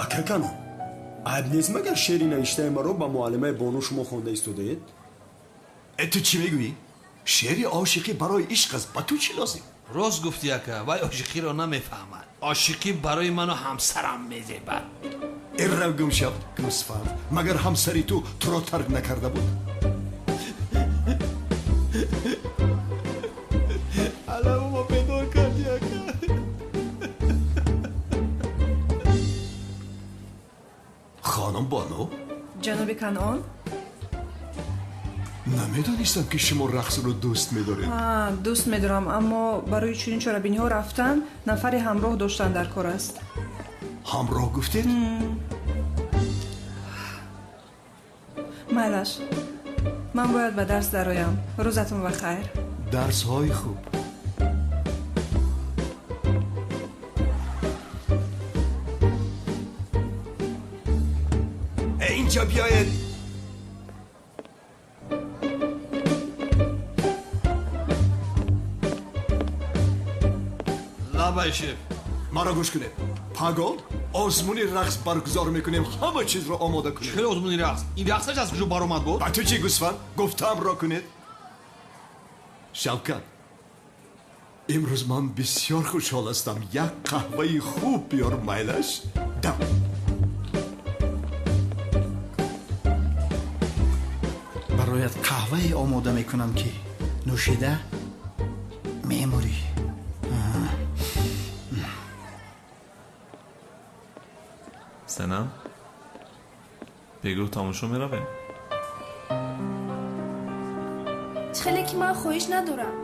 Ака Канъон, айб нест магар шеъри навиштаи маро ба муаллимаи бону шумо хонда истодаед? Э, ту чӣ мегӯӣ? Шеъри ошиқӣ барои ишқ аст, ба ту чӣ лозим? Рост гуфтӣ, ака, вай ошиқиро намефаҳмад. Ошиқӣ барои ману ҳамсарам мезебад. Эррав гум шав, гӯсфанд, магар ҳамсари ту туро тарк накарда буд? Алавма бедор кардӣ, ака. Хонум бону? Ҷаноби Канъон? Намедонистам ки шумо рақсро дӯст медоред. Дӯст медорам, аммо барои чунин чорабиниҳо рафтан нафаре ҳамроҳ доштан дар кор аст. Ҳамроҳ гуфтед? Майлаш, ман бояд ба дарс дароям. Рӯзатон ба хайр. Дарсҳои хуб. Инҷа биёед. Лабай, шеф. Маро гӯш кунед. Паго озмуни рақс баргузор мекунем. Ҳама чизро омода кунед. Чӣ хел озмуни рақс? Ин рақсаш аз куҷо баромад буд? Ба ту чӣ, гӯсфанд? Гуфтаамро кунед. Шавкат, имрӯз ман бисёр хушҳол ҳастам. Як қаҳваи хуб биёр, майлаш? Дам. Бароят қаҳвае омода мекунам, ки нӯшида мемурӣ. Санам, бегоҳ тамошо меравем? Чӣ хеле ки ман хоҳиш надорам.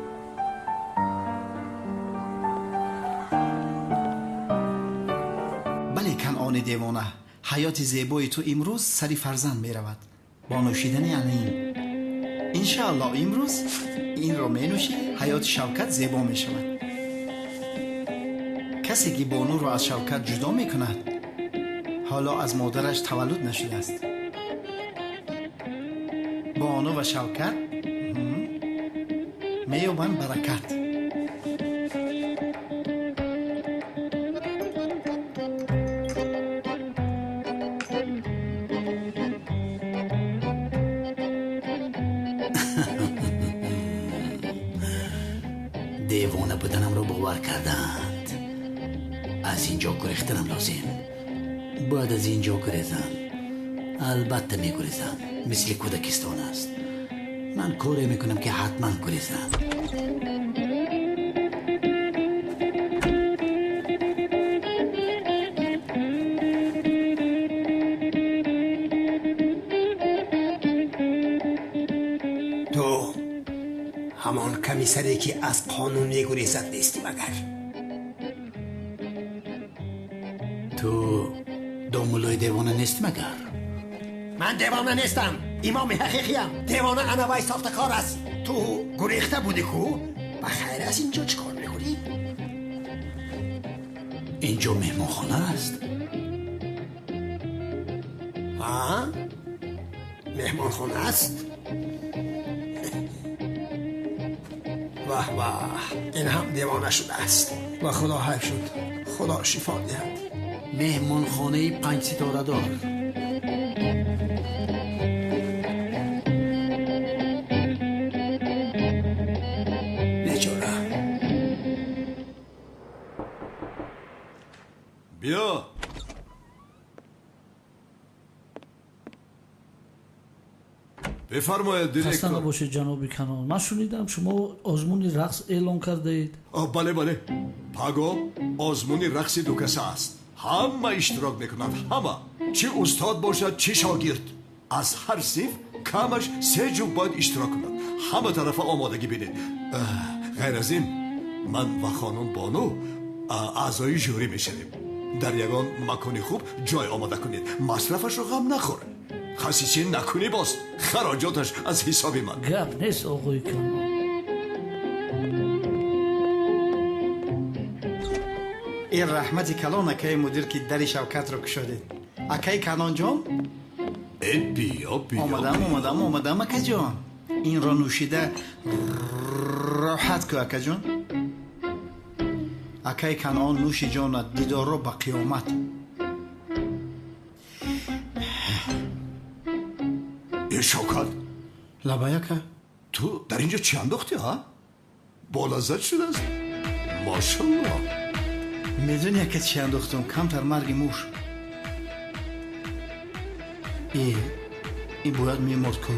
Бале, Канъони девона, ҳаёти зебои ту имрӯз сари фарзанд меравад бо нӯшидани ана ин. Иншаалло имрӯз инро менӯшӣ, ҳаёти Шавкат зебо мешавад. Касе ки бонуро аз Шавкат ҷудо мекунад, ҳоло аз модараш таваллуд нашудааст. Бону ва Шавкат меёбанд баракат. Девона буданамро бовар карданд. Аз ин ҷо гурехтанам лозим. Бояд аз ин ҷо гурезам. Албатта мегурезам. Мисли кӯдакистон аст. Ман коре мекунам ки ҳатман гурезам. Ту ҳамон комиссаре ки аз қонун мегурезад нестӣ магар? Ту домуллои девона нестӣ магар? Ман девона нестам, имоми ҳақиқиям. Девона ана вай сохтакор аст. Ту гурехта будӣ ку? Ба хайр, аз ин ҷо чӣ кор мекунӣ? Ин ҷо меҳмонхона аст. Меҳмонхона аст? Ваҳ ваҳ, ин ҳам девона шудааст. Ва худо ҳайф шуд. Худо шифо диҳад. Меҳмонхонаи панҷситорадор. Бечора. Биё. Бифармоед, директор. Хаста набошед, ҷаноби Канъон. Ман шунидам шумо озмуни рақс эълон кардаед. Бале, бале. Паго озмуни рақси дукаса аст. Ҳама иштирок мекунанд, ҳама. Чӣ устод бошад, чӣ шогирд. Аз ҳар синф камаш се ҷуфт бояд иштирок кунад. Ҳама тарафа омодагӣ бинед. Ғайр аз ин, ман ва хонум Бону аъзои жюри мешавем. Дар ягон макони хуб ҷой омода кунед. Масрафашро ғам нахӯр. Хасисӣ накунӣ боз. Хароҷоташ аз ҳисоби ман. Гап нест, оғои Канон. Ин раҳмати калон, акаи мудир, ки дари Шавкатро кушодед. Акаи Канонҷон? Э, биё, биё. Омадам, омадам, омадам, акаҷон. Инро нӯшида роҳат ку, акаҷон. Акаи Канон, нӯши ҷонат, дидорро ба қиёмат. Э, Шавкат. Лабай, ака. Ту дар инҷо чӣ андохтӣ, ҳа? Бо лаззат шудааст. Машаллоҳ. Медонӣ, ака, чӣ андохтум? Камтар марги муш. Э, ин бояд меморд ку.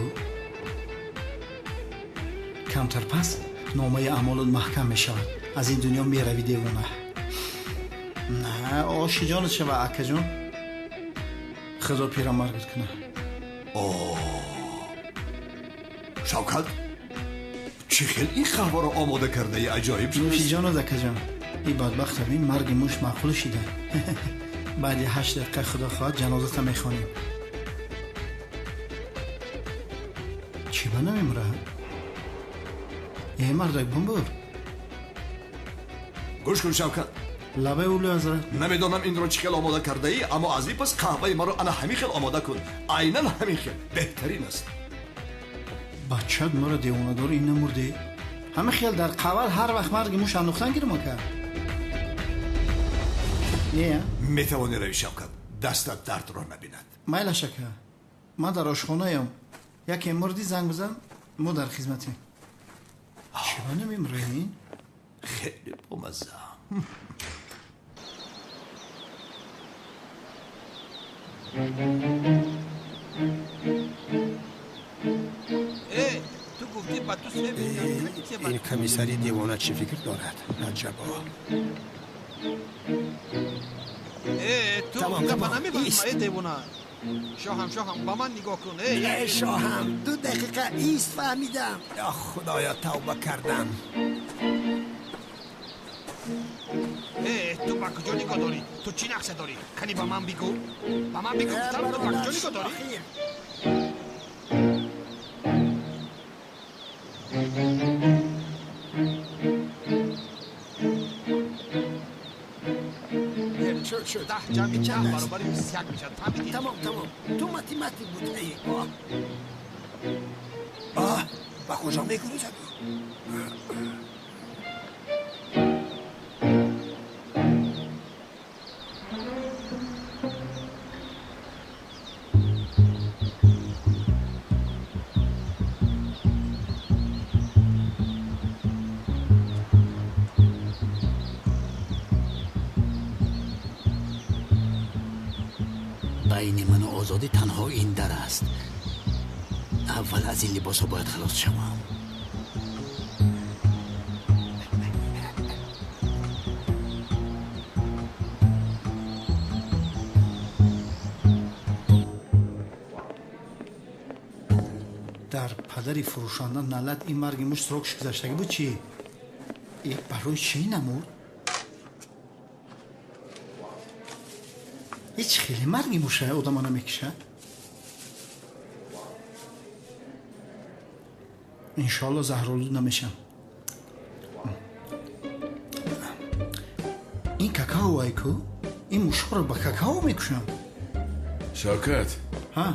Камтар пас номаи аъмолот маҳкам мешавад. Аз ин дунё меравӣ, девона. На, оши ҷонат шава, акаҷон. Худо пирамаргат кунад. О, Шавкат, чӣ хел ин қаҳваро омода кардаи, аҷоиб шудааст. Нӯши ҷонат, акаҷон. Ин бадбахта бин, марги муш маъқул шида. Баъди 8 дақиқа, худо хоҳад, ҷанозата мехонем. Чӣ ба намемурад? Э, мардак, бумбур. Гӯш кун, Шавкат. Лабай, улӯ ҳазрат. Намедонам инро чӣ хел омода кардаӣ, аммо аз ин пас қаҳваи маро ана ҳамин хел омода кун. Айнан ҳамин хел беҳтарин аст. Бачат маро девонадор, ин намурде. Ҳама хел дар қавал ҳар вақт марги муш андохтан гирм, ака. Не? Метавонӣ равӣ, Шавкат. Дастат дардро набинад. Майлаш, ака. Ман дар ошхонаям. Яке мурдӣ, занг бизан, мо дар хизматем. Чӣ ба намемурад ин? Хеле бомазза. Ту гуфтӣ ба ту себ. Ин комиссари девона чӣ фикр дорад? Аҷабо. Ту гапа намефаҳмӣ, э девона. Шоҳам, шоҳам, ба ман нигоҳ кун. Э, шоҳам, 2 дақиқа ист, фаҳмидам. Ё худоё, тавба кардам. Э, ту ба куҷо нигоҳ дорӣ? Ту чӣ нақша дорӣ? Кани ба ман бигӯ. Ба ман бигӯ, гуфтам, ту ба куҷо нигоҳ дорӣ? Шуд, шуд. 10 ҷамъи 10 баробари 21 мешавад. Фаҳмидӣ? Тамом, тамом. Ту математик будаӣ. Оҳ, ба куҷо мегурезад? Байни ману озодӣ танҳо ин дар аст. Аввал аз ин либосҳо бояд халос шавам. Дар падари фурӯшанда налат, ин марги муш срокш гузаштагӣ буд чӣ? Э, барои чӣ намурд? Ҳеҷ хеле марги муша одама намекушад. Иншоалло заҳролуд намешам. Ин какао ай ку? Ин мушҳоро ба какао мекушам. Шавкат. Ҳа?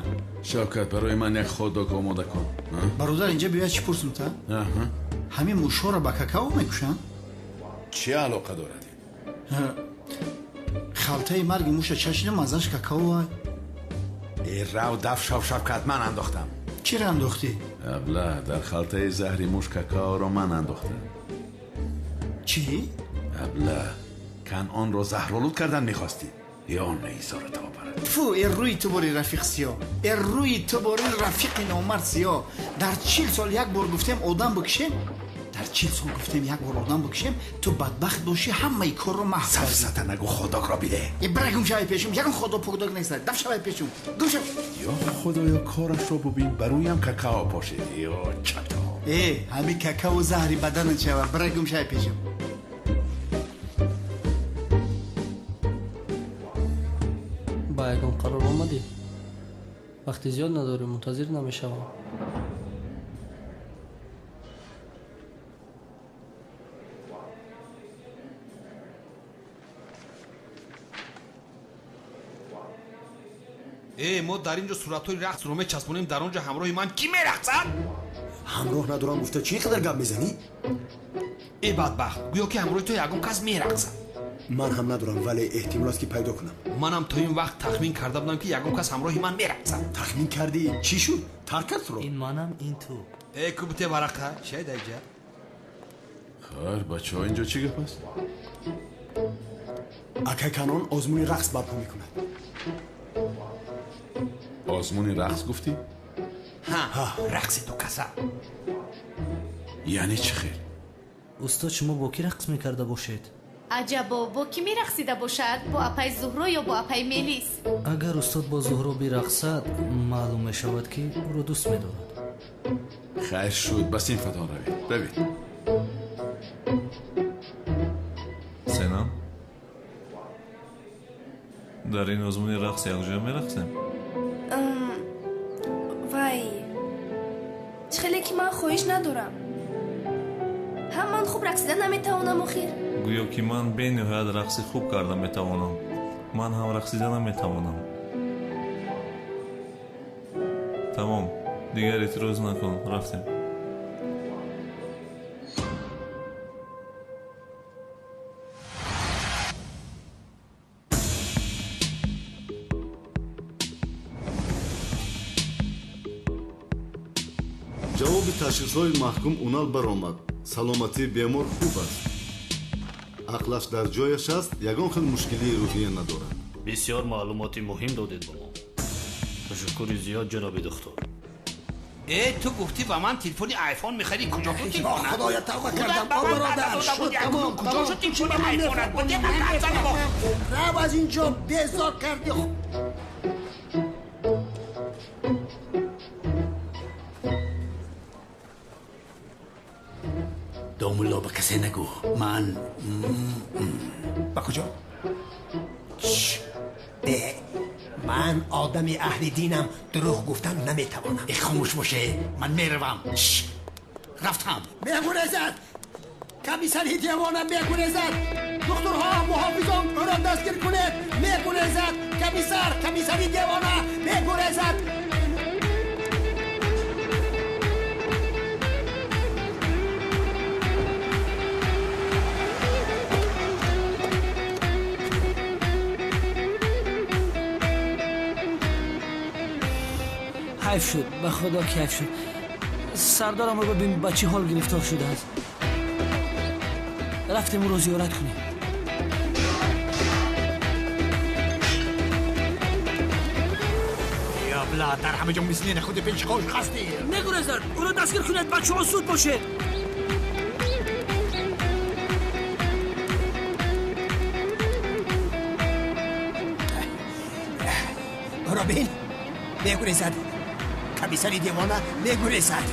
Шавкат, барои ман як хот-дог омода кун. Бародар, инҷа биёяд, чӣ пурсум та? Ҳамин мушҳоро ба какао мекушанд? Чӣ алоқа дорад? Халтаи марги муша чашидам, маззаш какао ай. Э, рав даф шав, Шавкат, ман андохтам. Чиро андохтӣ? Абла, дар халтаи заҳри муш какаоро ман андохтам. Чӣ? Абла, Канонро заҳролуд кардан мехостӣ. Ё неизора табарат. Фу, э рӯи ту бори рафиқ сиё. Э рӯи ту бори рафиқи номард сиё. Дар 40 сол як бор гуфтем одам бикушем. Дар 40 сол гуфтем як бор одам бикушем, ту бадбахт бошӣ, ҳамаи корро маҳв кардӣ. Сафсата нагӯ, ходокро биде. Э, бира гум шавай пешум, ягон ходок покдок нест. Даф шавай пешум. Гум шав. Ё худоё, корашро бубин, ба рӯям какао пошид. Ё чато. Э, ҳами какаву заҳри баданат шава, бира гум шай пешам. Ба ягон қарор омадӣ? Вақти зиёд надорӣ, мунтазир намешавам. Э, мо дар ин ҷо суратҳои рақсро мечаспонем, дар он ҷо ҳамроҳи ман кӣ мерақсад? Ҳамроҳ надорам гуфта чӣ қадар гап мезанӣ? Э, бадбахт, гӯё ки ҳамроҳи ту ягон кас мерақсад. Ман ҳам надорам, вале эҳтимол аст ки пайдо кунам. Манам то ин вақт тахмин карда будам ки ягон кас ҳамроҳи ман мерақсад. Тахмин кардӣ? Чӣ шуд? Тарк кард туро? Ин манам, ин ту. Э, кубте варақа, чай даиҷа? Хайр, бачаҳо, ин ҷо чӣ гап аст? Акай Канон озмуни рақс барпо мекунад. Озмуни рақс гуфтӣ? Ҳа, рақси ду каса. Яъне чӣ хел? Устод, шумо бо кӣ рақс мекарда бошед? Аҷабо, бо кӣ мерақсида бошад? Бо апаи Зуҳро ё бо апаи Мелис? Агар устод бо Зуҳро бирақсад, маълум мешавад ки ӯро дӯст медорад. Хайр шуд, ба синфатон равед. Равед. Сенам, дар ин озмуни рақс якҷоя мерақсем? Вай, чӣ хеле ки ман хоҳиш надорам. Ҳам ман хуб рақсида наметавонам охир. Гӯё ки ман бениҳоят рақси хуб карда метавонам. Ман ҳам рақсида наметавонам. Тамом, дигар эътироз накун, рафтем. Ҷавоби ташхисҳои маҳкум Унал баромад. Саломатии бемор хуб аст. Ақлаш дар ҷояш аст, ягон хел мушкилии рӯҳия надорад. Бисёр маълумоти муҳим додед ба мо. Ташаккури зиёд, ҷаноби духтур. Э, ту гуфтӣ ба ман телефони айфон мехарӣ, куҷо шуд телефонат? Худоя, тавба кардам, о бародар, шуд тамом, куҷо шуд телефони айфонат? Рав аз ин ҷо, безор кардӣ. Домулло, ба касе нагӯ. Ман ба куҷо? Бе, ман одами аҳли динам, дурӯғ гуфтан наметавонам. Э, хомӯш боше, ман меравам. Рафтам. Мегурезад, комиссари девона мегурезад. Духтурҳо, муҳофизон, ӯро дастгир кунед. Мегурезад комиссар, комиссари девона мегурезад. Ҳайф шуд, ба худо ки ҳайф шуд. Сардарам ро бибин ба чӣ ҳол гирифтор шудааст. Рафтем ӯро зиёрат кунем. Абла, дар ҳама ҷо мисли худи пешхош ҳастӣ. Мегурезад, ӯро дастгир кунед, бачаҳо, зуд бошед. Ӯро бин, мегурезад. Комиссари девона мегурезад.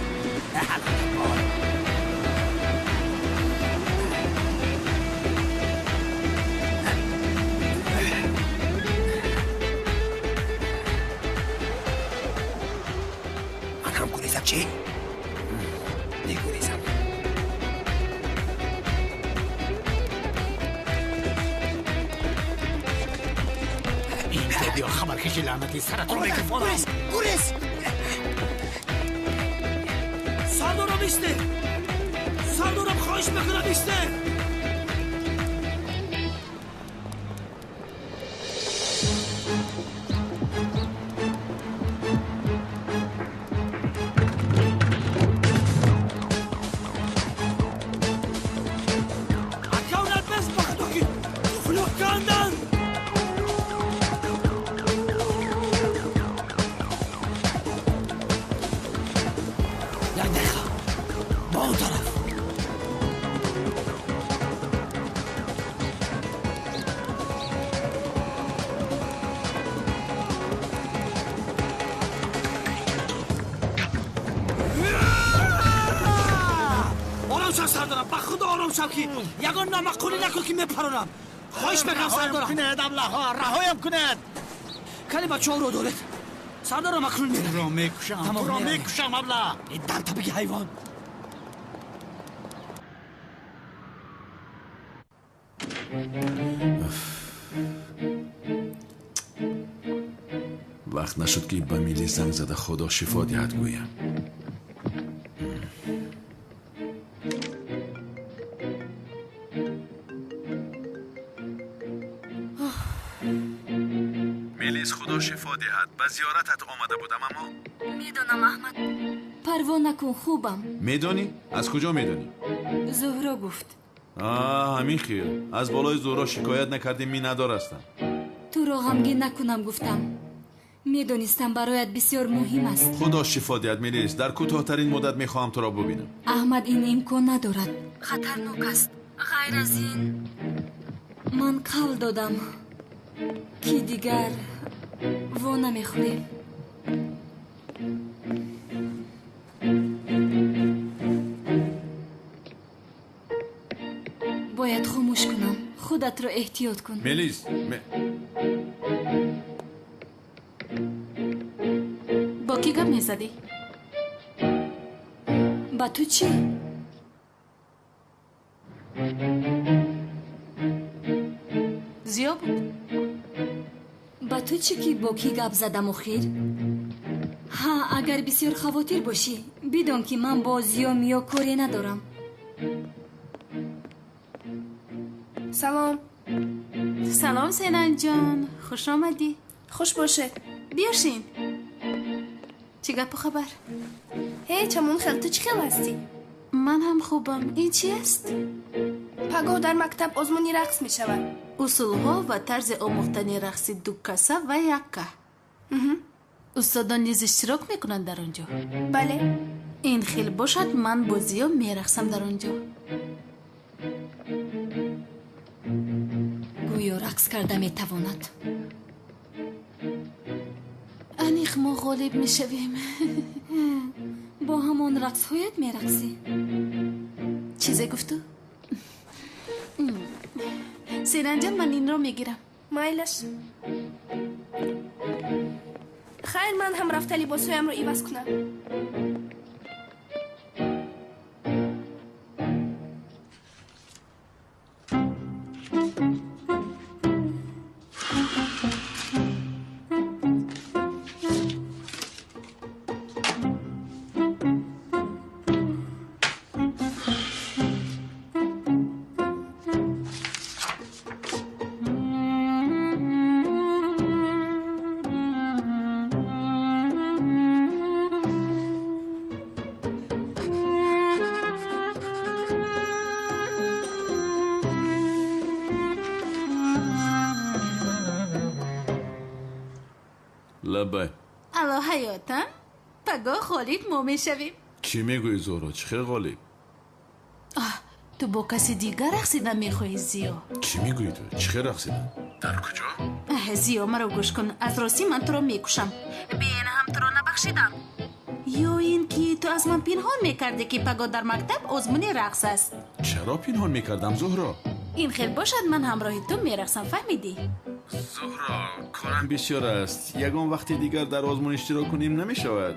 Ман ҳам гурезам, чӣ? Мегурезам. Инҷо биё, хабаркаши лаънатӣ, саратро микрофон. Гурез, гурез! Сардорам, исте! Сардорам, хоҳиш мекунам, исте! Акавнат бес, ба худо ки туфлё кандан! Як дақиқа, ба он тараф. Ором шав ки ягон номаъқулӣ накун ки мепаронам. Хоҳиш мекунам сардорам. Кунед аблаҳо, раҳоям кунед. Кали бачаҳоро доред. Сардорам акнун меравем. Туро мекушам, туро мекушам абла. Дамта биги ҳайвон. Вақт нашуд ки ба Милис занг зада худо шифо диҳад гӯям. Милис, худо шифо диҳад. Ба зиёратат омада будам, аммо медонам, Аҳмад. Парво накун, хубам. Медонӣ? Аз куҷо медонӣ? Зуҳро гуфт. Ҳамин хел. Аз болои Зуҳро шикоят накардӣ, миннатдор ҳастам. Туро ғамгин накунам гуфтам. Медонистам бароят бисёр муҳим аст. Худо шифо диҳад, Милис. Дар кӯтоҳтарин муддат мехоҳам туро бубинам. Аҳмад, ин имкон надорад. Хатарнок аст. Ғайр аз ин ман қавл додам ки дигар во намехӯрем. Бояд хомӯш кунам. Худатро эҳтиёт кун. Мелис, бо кӣ гап мезадӣ? Ба ту чӣ? Зиё буд. Ба ту чӣ ки бо кӣ гап задам охир? Ҳа, агар бисёр хавотир бошӣ, бидон ки ман бо Зиё Миё коре надорам. Салом. Салом, Сенанҷон. Хуш омадӣ. Хуш бошед. Биёшин. Чӣ гапу хабар? Ҳеҷ, ҳамон хел. Ту чӣ хел ҳастӣ? Ман ҳам хубам. Ин чи аст? Пагоҳ дар мактаб озмуни рақс мешавад. Усулҳо ва тарзи омӯхтани рақси дукаса ва якка. Устодон низ иштирок мекунанд дар он ҷо? Бале. Ин хел бошад, ман бо Зиё мерақсам дар он ҷо. Гӯё рақс карда метавонад. Аниқ мо ғолиб мешавем. Бо ҳамон рақсҳоят мерақсӣ? Чизе гуфту? Сенанҷон, ман инро мегирам. Майлаш. Хайр, ман ҳам рафта либосҳоямро иваз кунам. Лабай. Алло, ҳаётам. Пагоҳ ғолиб мо мешавем. Чӣ мегӯӣ, Зуҳро? Чӣ хел ғолиб? Ту бо каси дигар рақсидан мехоҳӣ, Зиё? Чӣ мегӯӣ ту? Чӣ хел рақсидан? Дар куҷо? Зиё, маро гӯш кун. Аз ростӣ ман туро мекушам. Беин ҳам туро набахшидам. Ё ин ки ту аз ман пинҳон мекардӣ, ки пагоҳ дар мактаб озмуни рақс аст. Чаро пинҳон мекардам, Зуҳро? Ин хел бошад, ман ҳамроҳи ту мерақсам, фаҳмидӣ? Зуҳро, корам бисёр аст. Ягон вақти дигар дар озмун иштирок кунем намешавад.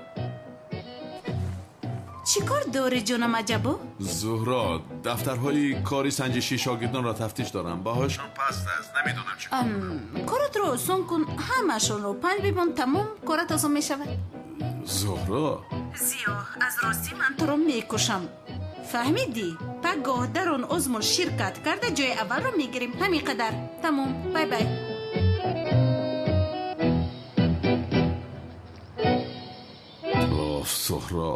Чӣ кор дорӣ, ҷонам аҷабо? Зуҳро, дафтарҳои кори санҷишии шогирдонро тафтиш дорам. Баҳояшон паст аст. Намедонам чӣ кор. Коратро осон кун, ҳамаашонро 5 бимон, тамом, корат осон мешавад. Зуҳро. Зиё, аз ростӣ ман туро мекушам. Фаҳмидӣ? Пагоҳ дар он озмун ширкат карда ҷои аввалро мегирем. Ҳамин қадар. Тамом. Бай бай. Оф, Зуҳро,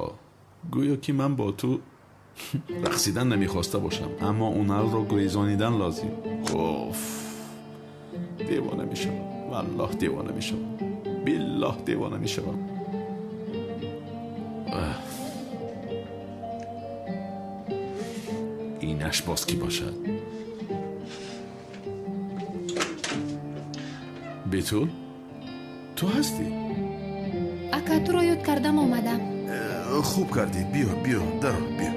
гӯё ки ман бо ту рақсидан намехоста бошам, аммо оналро гурезонидан лозим. Оф, девона мешавам. Валлоҳ девона мешавам. Биллоҳ девона мешавам. Инаш боз кӣ бошад? Бетул, ту ҳастӣ? Ака, туро ёд кардам омадам. Хуб кардӣ. Биё, биё, даро, биё.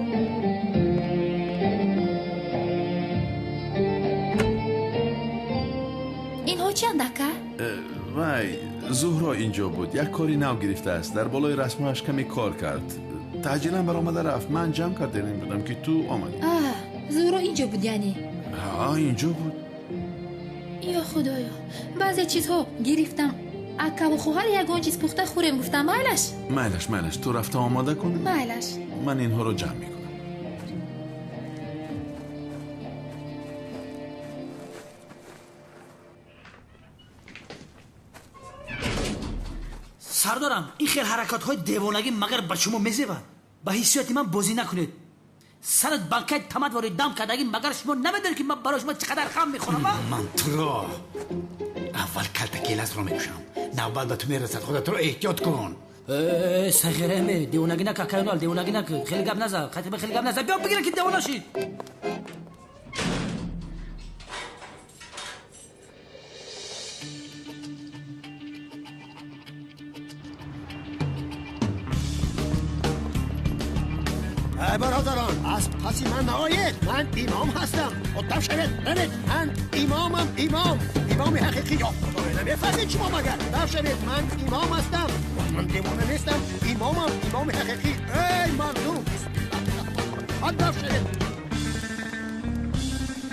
Вай, Зуҳро инҷо буд. Як кори нав гирифтааст. Дар болои расмҳояш каме кор кард. Таъҷилан баромада рафт. Ман ҷамъ карданем будам, ки ту омадӣ. Зуҳро инҷо буд яъне? Ҳа, инҷо буд. Ё худоё, баъзе чизҳо гирифтам. Акаву хоҳар ягон чиз пухта хӯрем гуфтам. Майлаш? Майлаш, майлаш. Ту рафта омода кун. Майлаш. Ман инҳоро ҷамъ мекунам. Сардорам, ин хел ҳаракатҳои девонагӣ магар ба шумо мезебад? Ба ҳиссиёти ман бозӣ накунед. Сарат банкаи тамат ворид дам кардагӣ, магар шумо намедонед, ки ман барои шумо чӣ қадар хам мехӯрам? Ман туро аввал калта келасро мекушам. Навбат ба ту мерасад, худатро эҳтиёт кун. Сағираме, девонагӣ нака, кайнол, девонагӣ нака. Хеле гап наза, хатиба хеле гап наза. Биё бигира, ки девона шид. Эй бародарон, аз паси ман наоед. Ман имом ҳастам. Оттав шавед, равед. Ман имомам, имом. Имоми ҳақиқӣ. Ё худоё, намефаҳмед шумо магар? Дав шавед, ман имом ҳастам. Ман девона нестам. Имомам, имоми ҳақиқӣ. Эй мардум, дав шавед.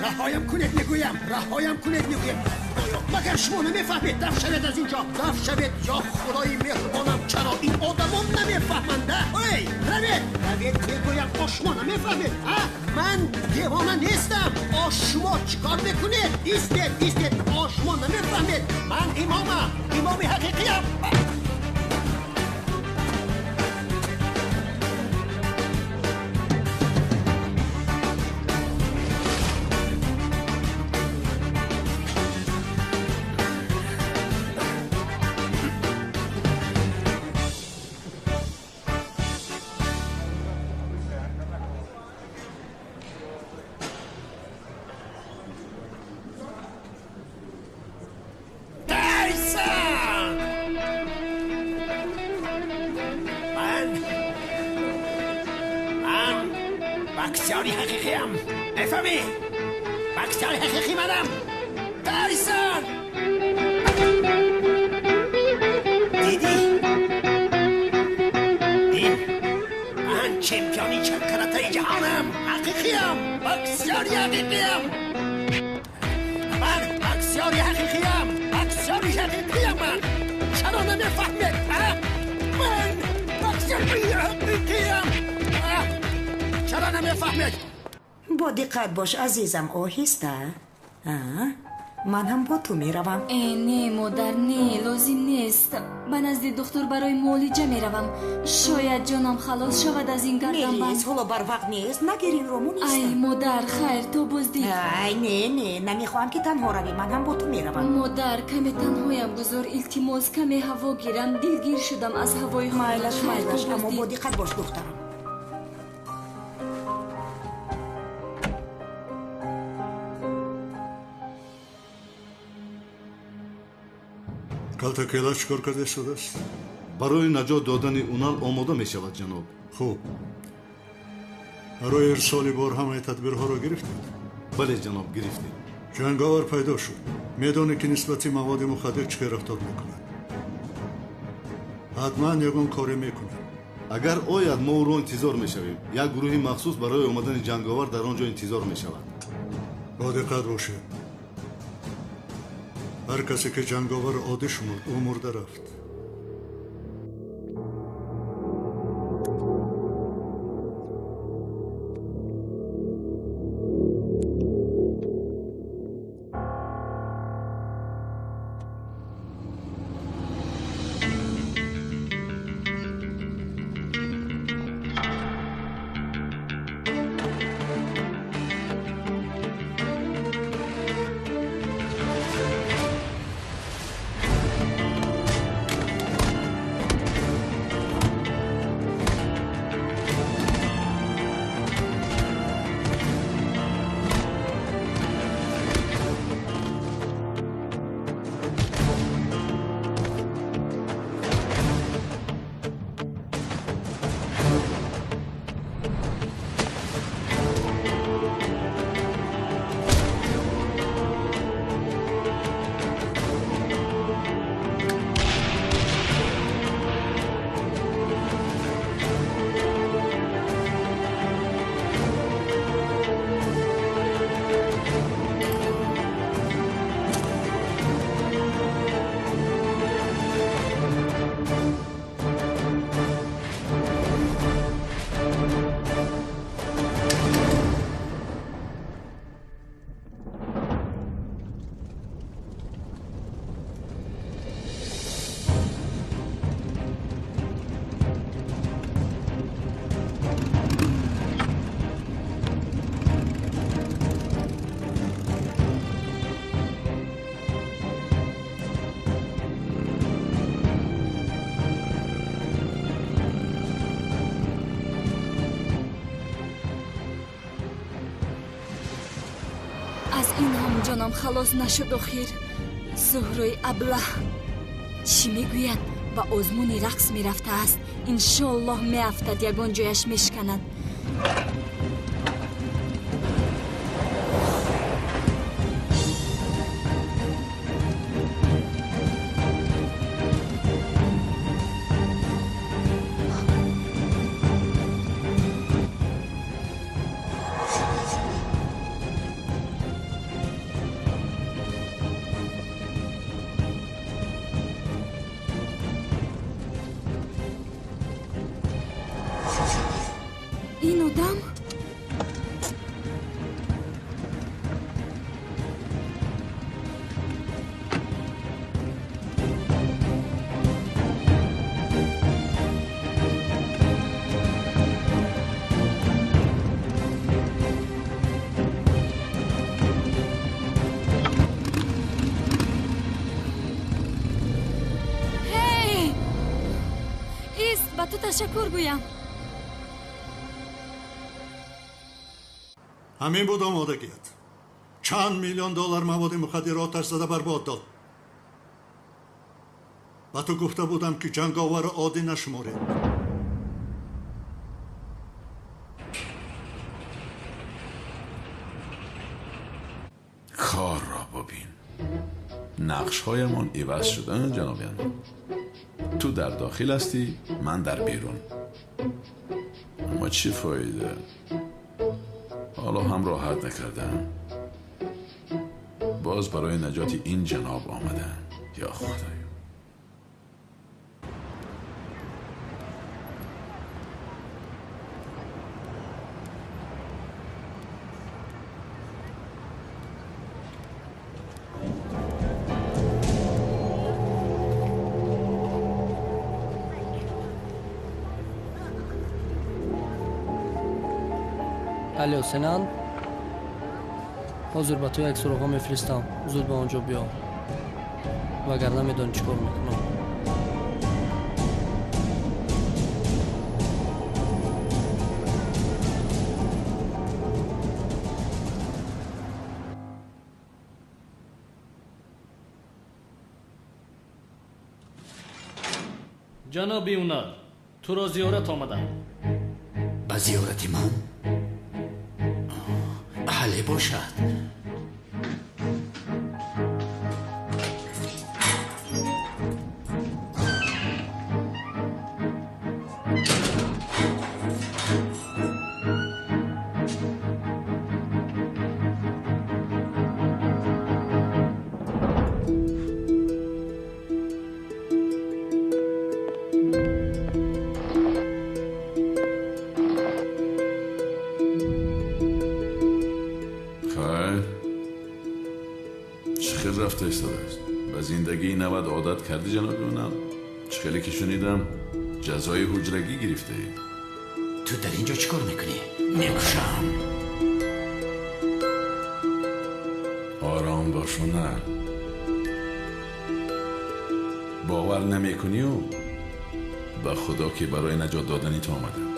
Раҳоям кунед мегӯям, раҳоям кунед мегӯям. Худоё, магар шумо намефаҳмед? Дав шавед аз инҷо, дав шавед. Ё худои меҳрубонам, чаро ин одамон намефаҳманд? Эй, равед, равед мегӯям. О, шумо намефаҳмед? А, ман девона нестам. О, шумо чӣ кор мекунед? Истед, истед. О, шумо намефаҳмед? Ман имомам, имоми ҳақиқиям. بکسیاری حقیقیم. بفهمی؟ بکسیاری حقیقی منم. تایسون، دیدی؟ این من چمپیونی چند جهانم. حقیقیم. بکسیاری حقیقیم. من بکسیاری حقیقیم. بکسیاری حقیقیم. من چرا نمیفهمید؟ من بکسیاری حقیقیم. چرا نمیفهمید؟ با диққат бош, азизам, оҳиста. Ман ҳам бо ту меравам. Не, модар, не, лозим нест. Ба назди духтур барои муолиҷа меравам. Шояд ҷонам халос шавад аз ин гарданбанд. Мелис, ҳоло барвақт нест. Нагир инро, муниста. Ай, модар, хайр, то боздид. Ай, не, не, намехоҳам, ки танҳо равӣ. Ман ҳам бо ту меравам. Модар, каме танҳоям гузор, илтимос, каме ҳаво гирам. Дилгир шудам аз ҳавои хона. Майлаш, майлаш, аммо бо диққат бош, духтарам. Калтакела чӣ кор карда истодааст? Барои наҷот додани Унал омода мешавад, ҷаноб. Хуб, барои ирсоли бор ҳамаи тадбирҳоро гирифтед? Бале, ҷаноб, гирифтем. Ҷанговар пайдо шуд. Медонӣ, ки нисбати маводи мухаддир чӣ хел рафтор мекунад. Ҳатман ягон коре мекунад. Агар ояд, мо ӯро интизор мешавем. Як гурӯҳи махсус барои омадани ҷанговар дар он ҷо интизор мешавад. Бо диққат бошед. Ҳар касе ки ҷанговар оддӣ шумурд, ӯ мурда рафт. Ҷонам халос нашуд охир. Зуҳрои аблаҳ чӣ мегӯяд? Ба озмуни рақс мерафтааст. Иншоаллоҳ меафтад, ягон ҷояш мешканад. Ин одам ҳей, ист, ба ту ташаккур гӯям. Ҳамин буд омодагият. Чанд миллион доллар маводи мухаддир оташ зада барбод дод. Ба ту гуфта будам, ки ҷанговарро оддӣ нашуморед. Корро бубин. Нақшҳоямон иваз шуданд, ҷаноби Анвар. Ту дар дохил ҳастӣ, ман дар берун. Аммо чӣ фоида? Ҳоло ҳам роҳат накардам. Боз барои наҷоти ин ҷаноб омадам. Ё Худоё! Алло, Сенан? Ҳозир ба ту як суроға мефиристам. Зуд ба он ҷо биё. Вагарна медонӣ чӣ кор мекунам. Ҷаноби Унал, туро зиёрат омадам. Ба зиёрати ман? Ҳале бошад. Одат кардӣ, ҷаноби Унал? Чӣ хеле ки шунидам, ҷазои ҳуҷрагӣ гирифтаӣ. Ту дар ин ҷо чӣ кор мекунӣ? Мекушам. Ором бош, Унал. Бовар намекунию? Ба худо ки барои наҷот додани ту омадам.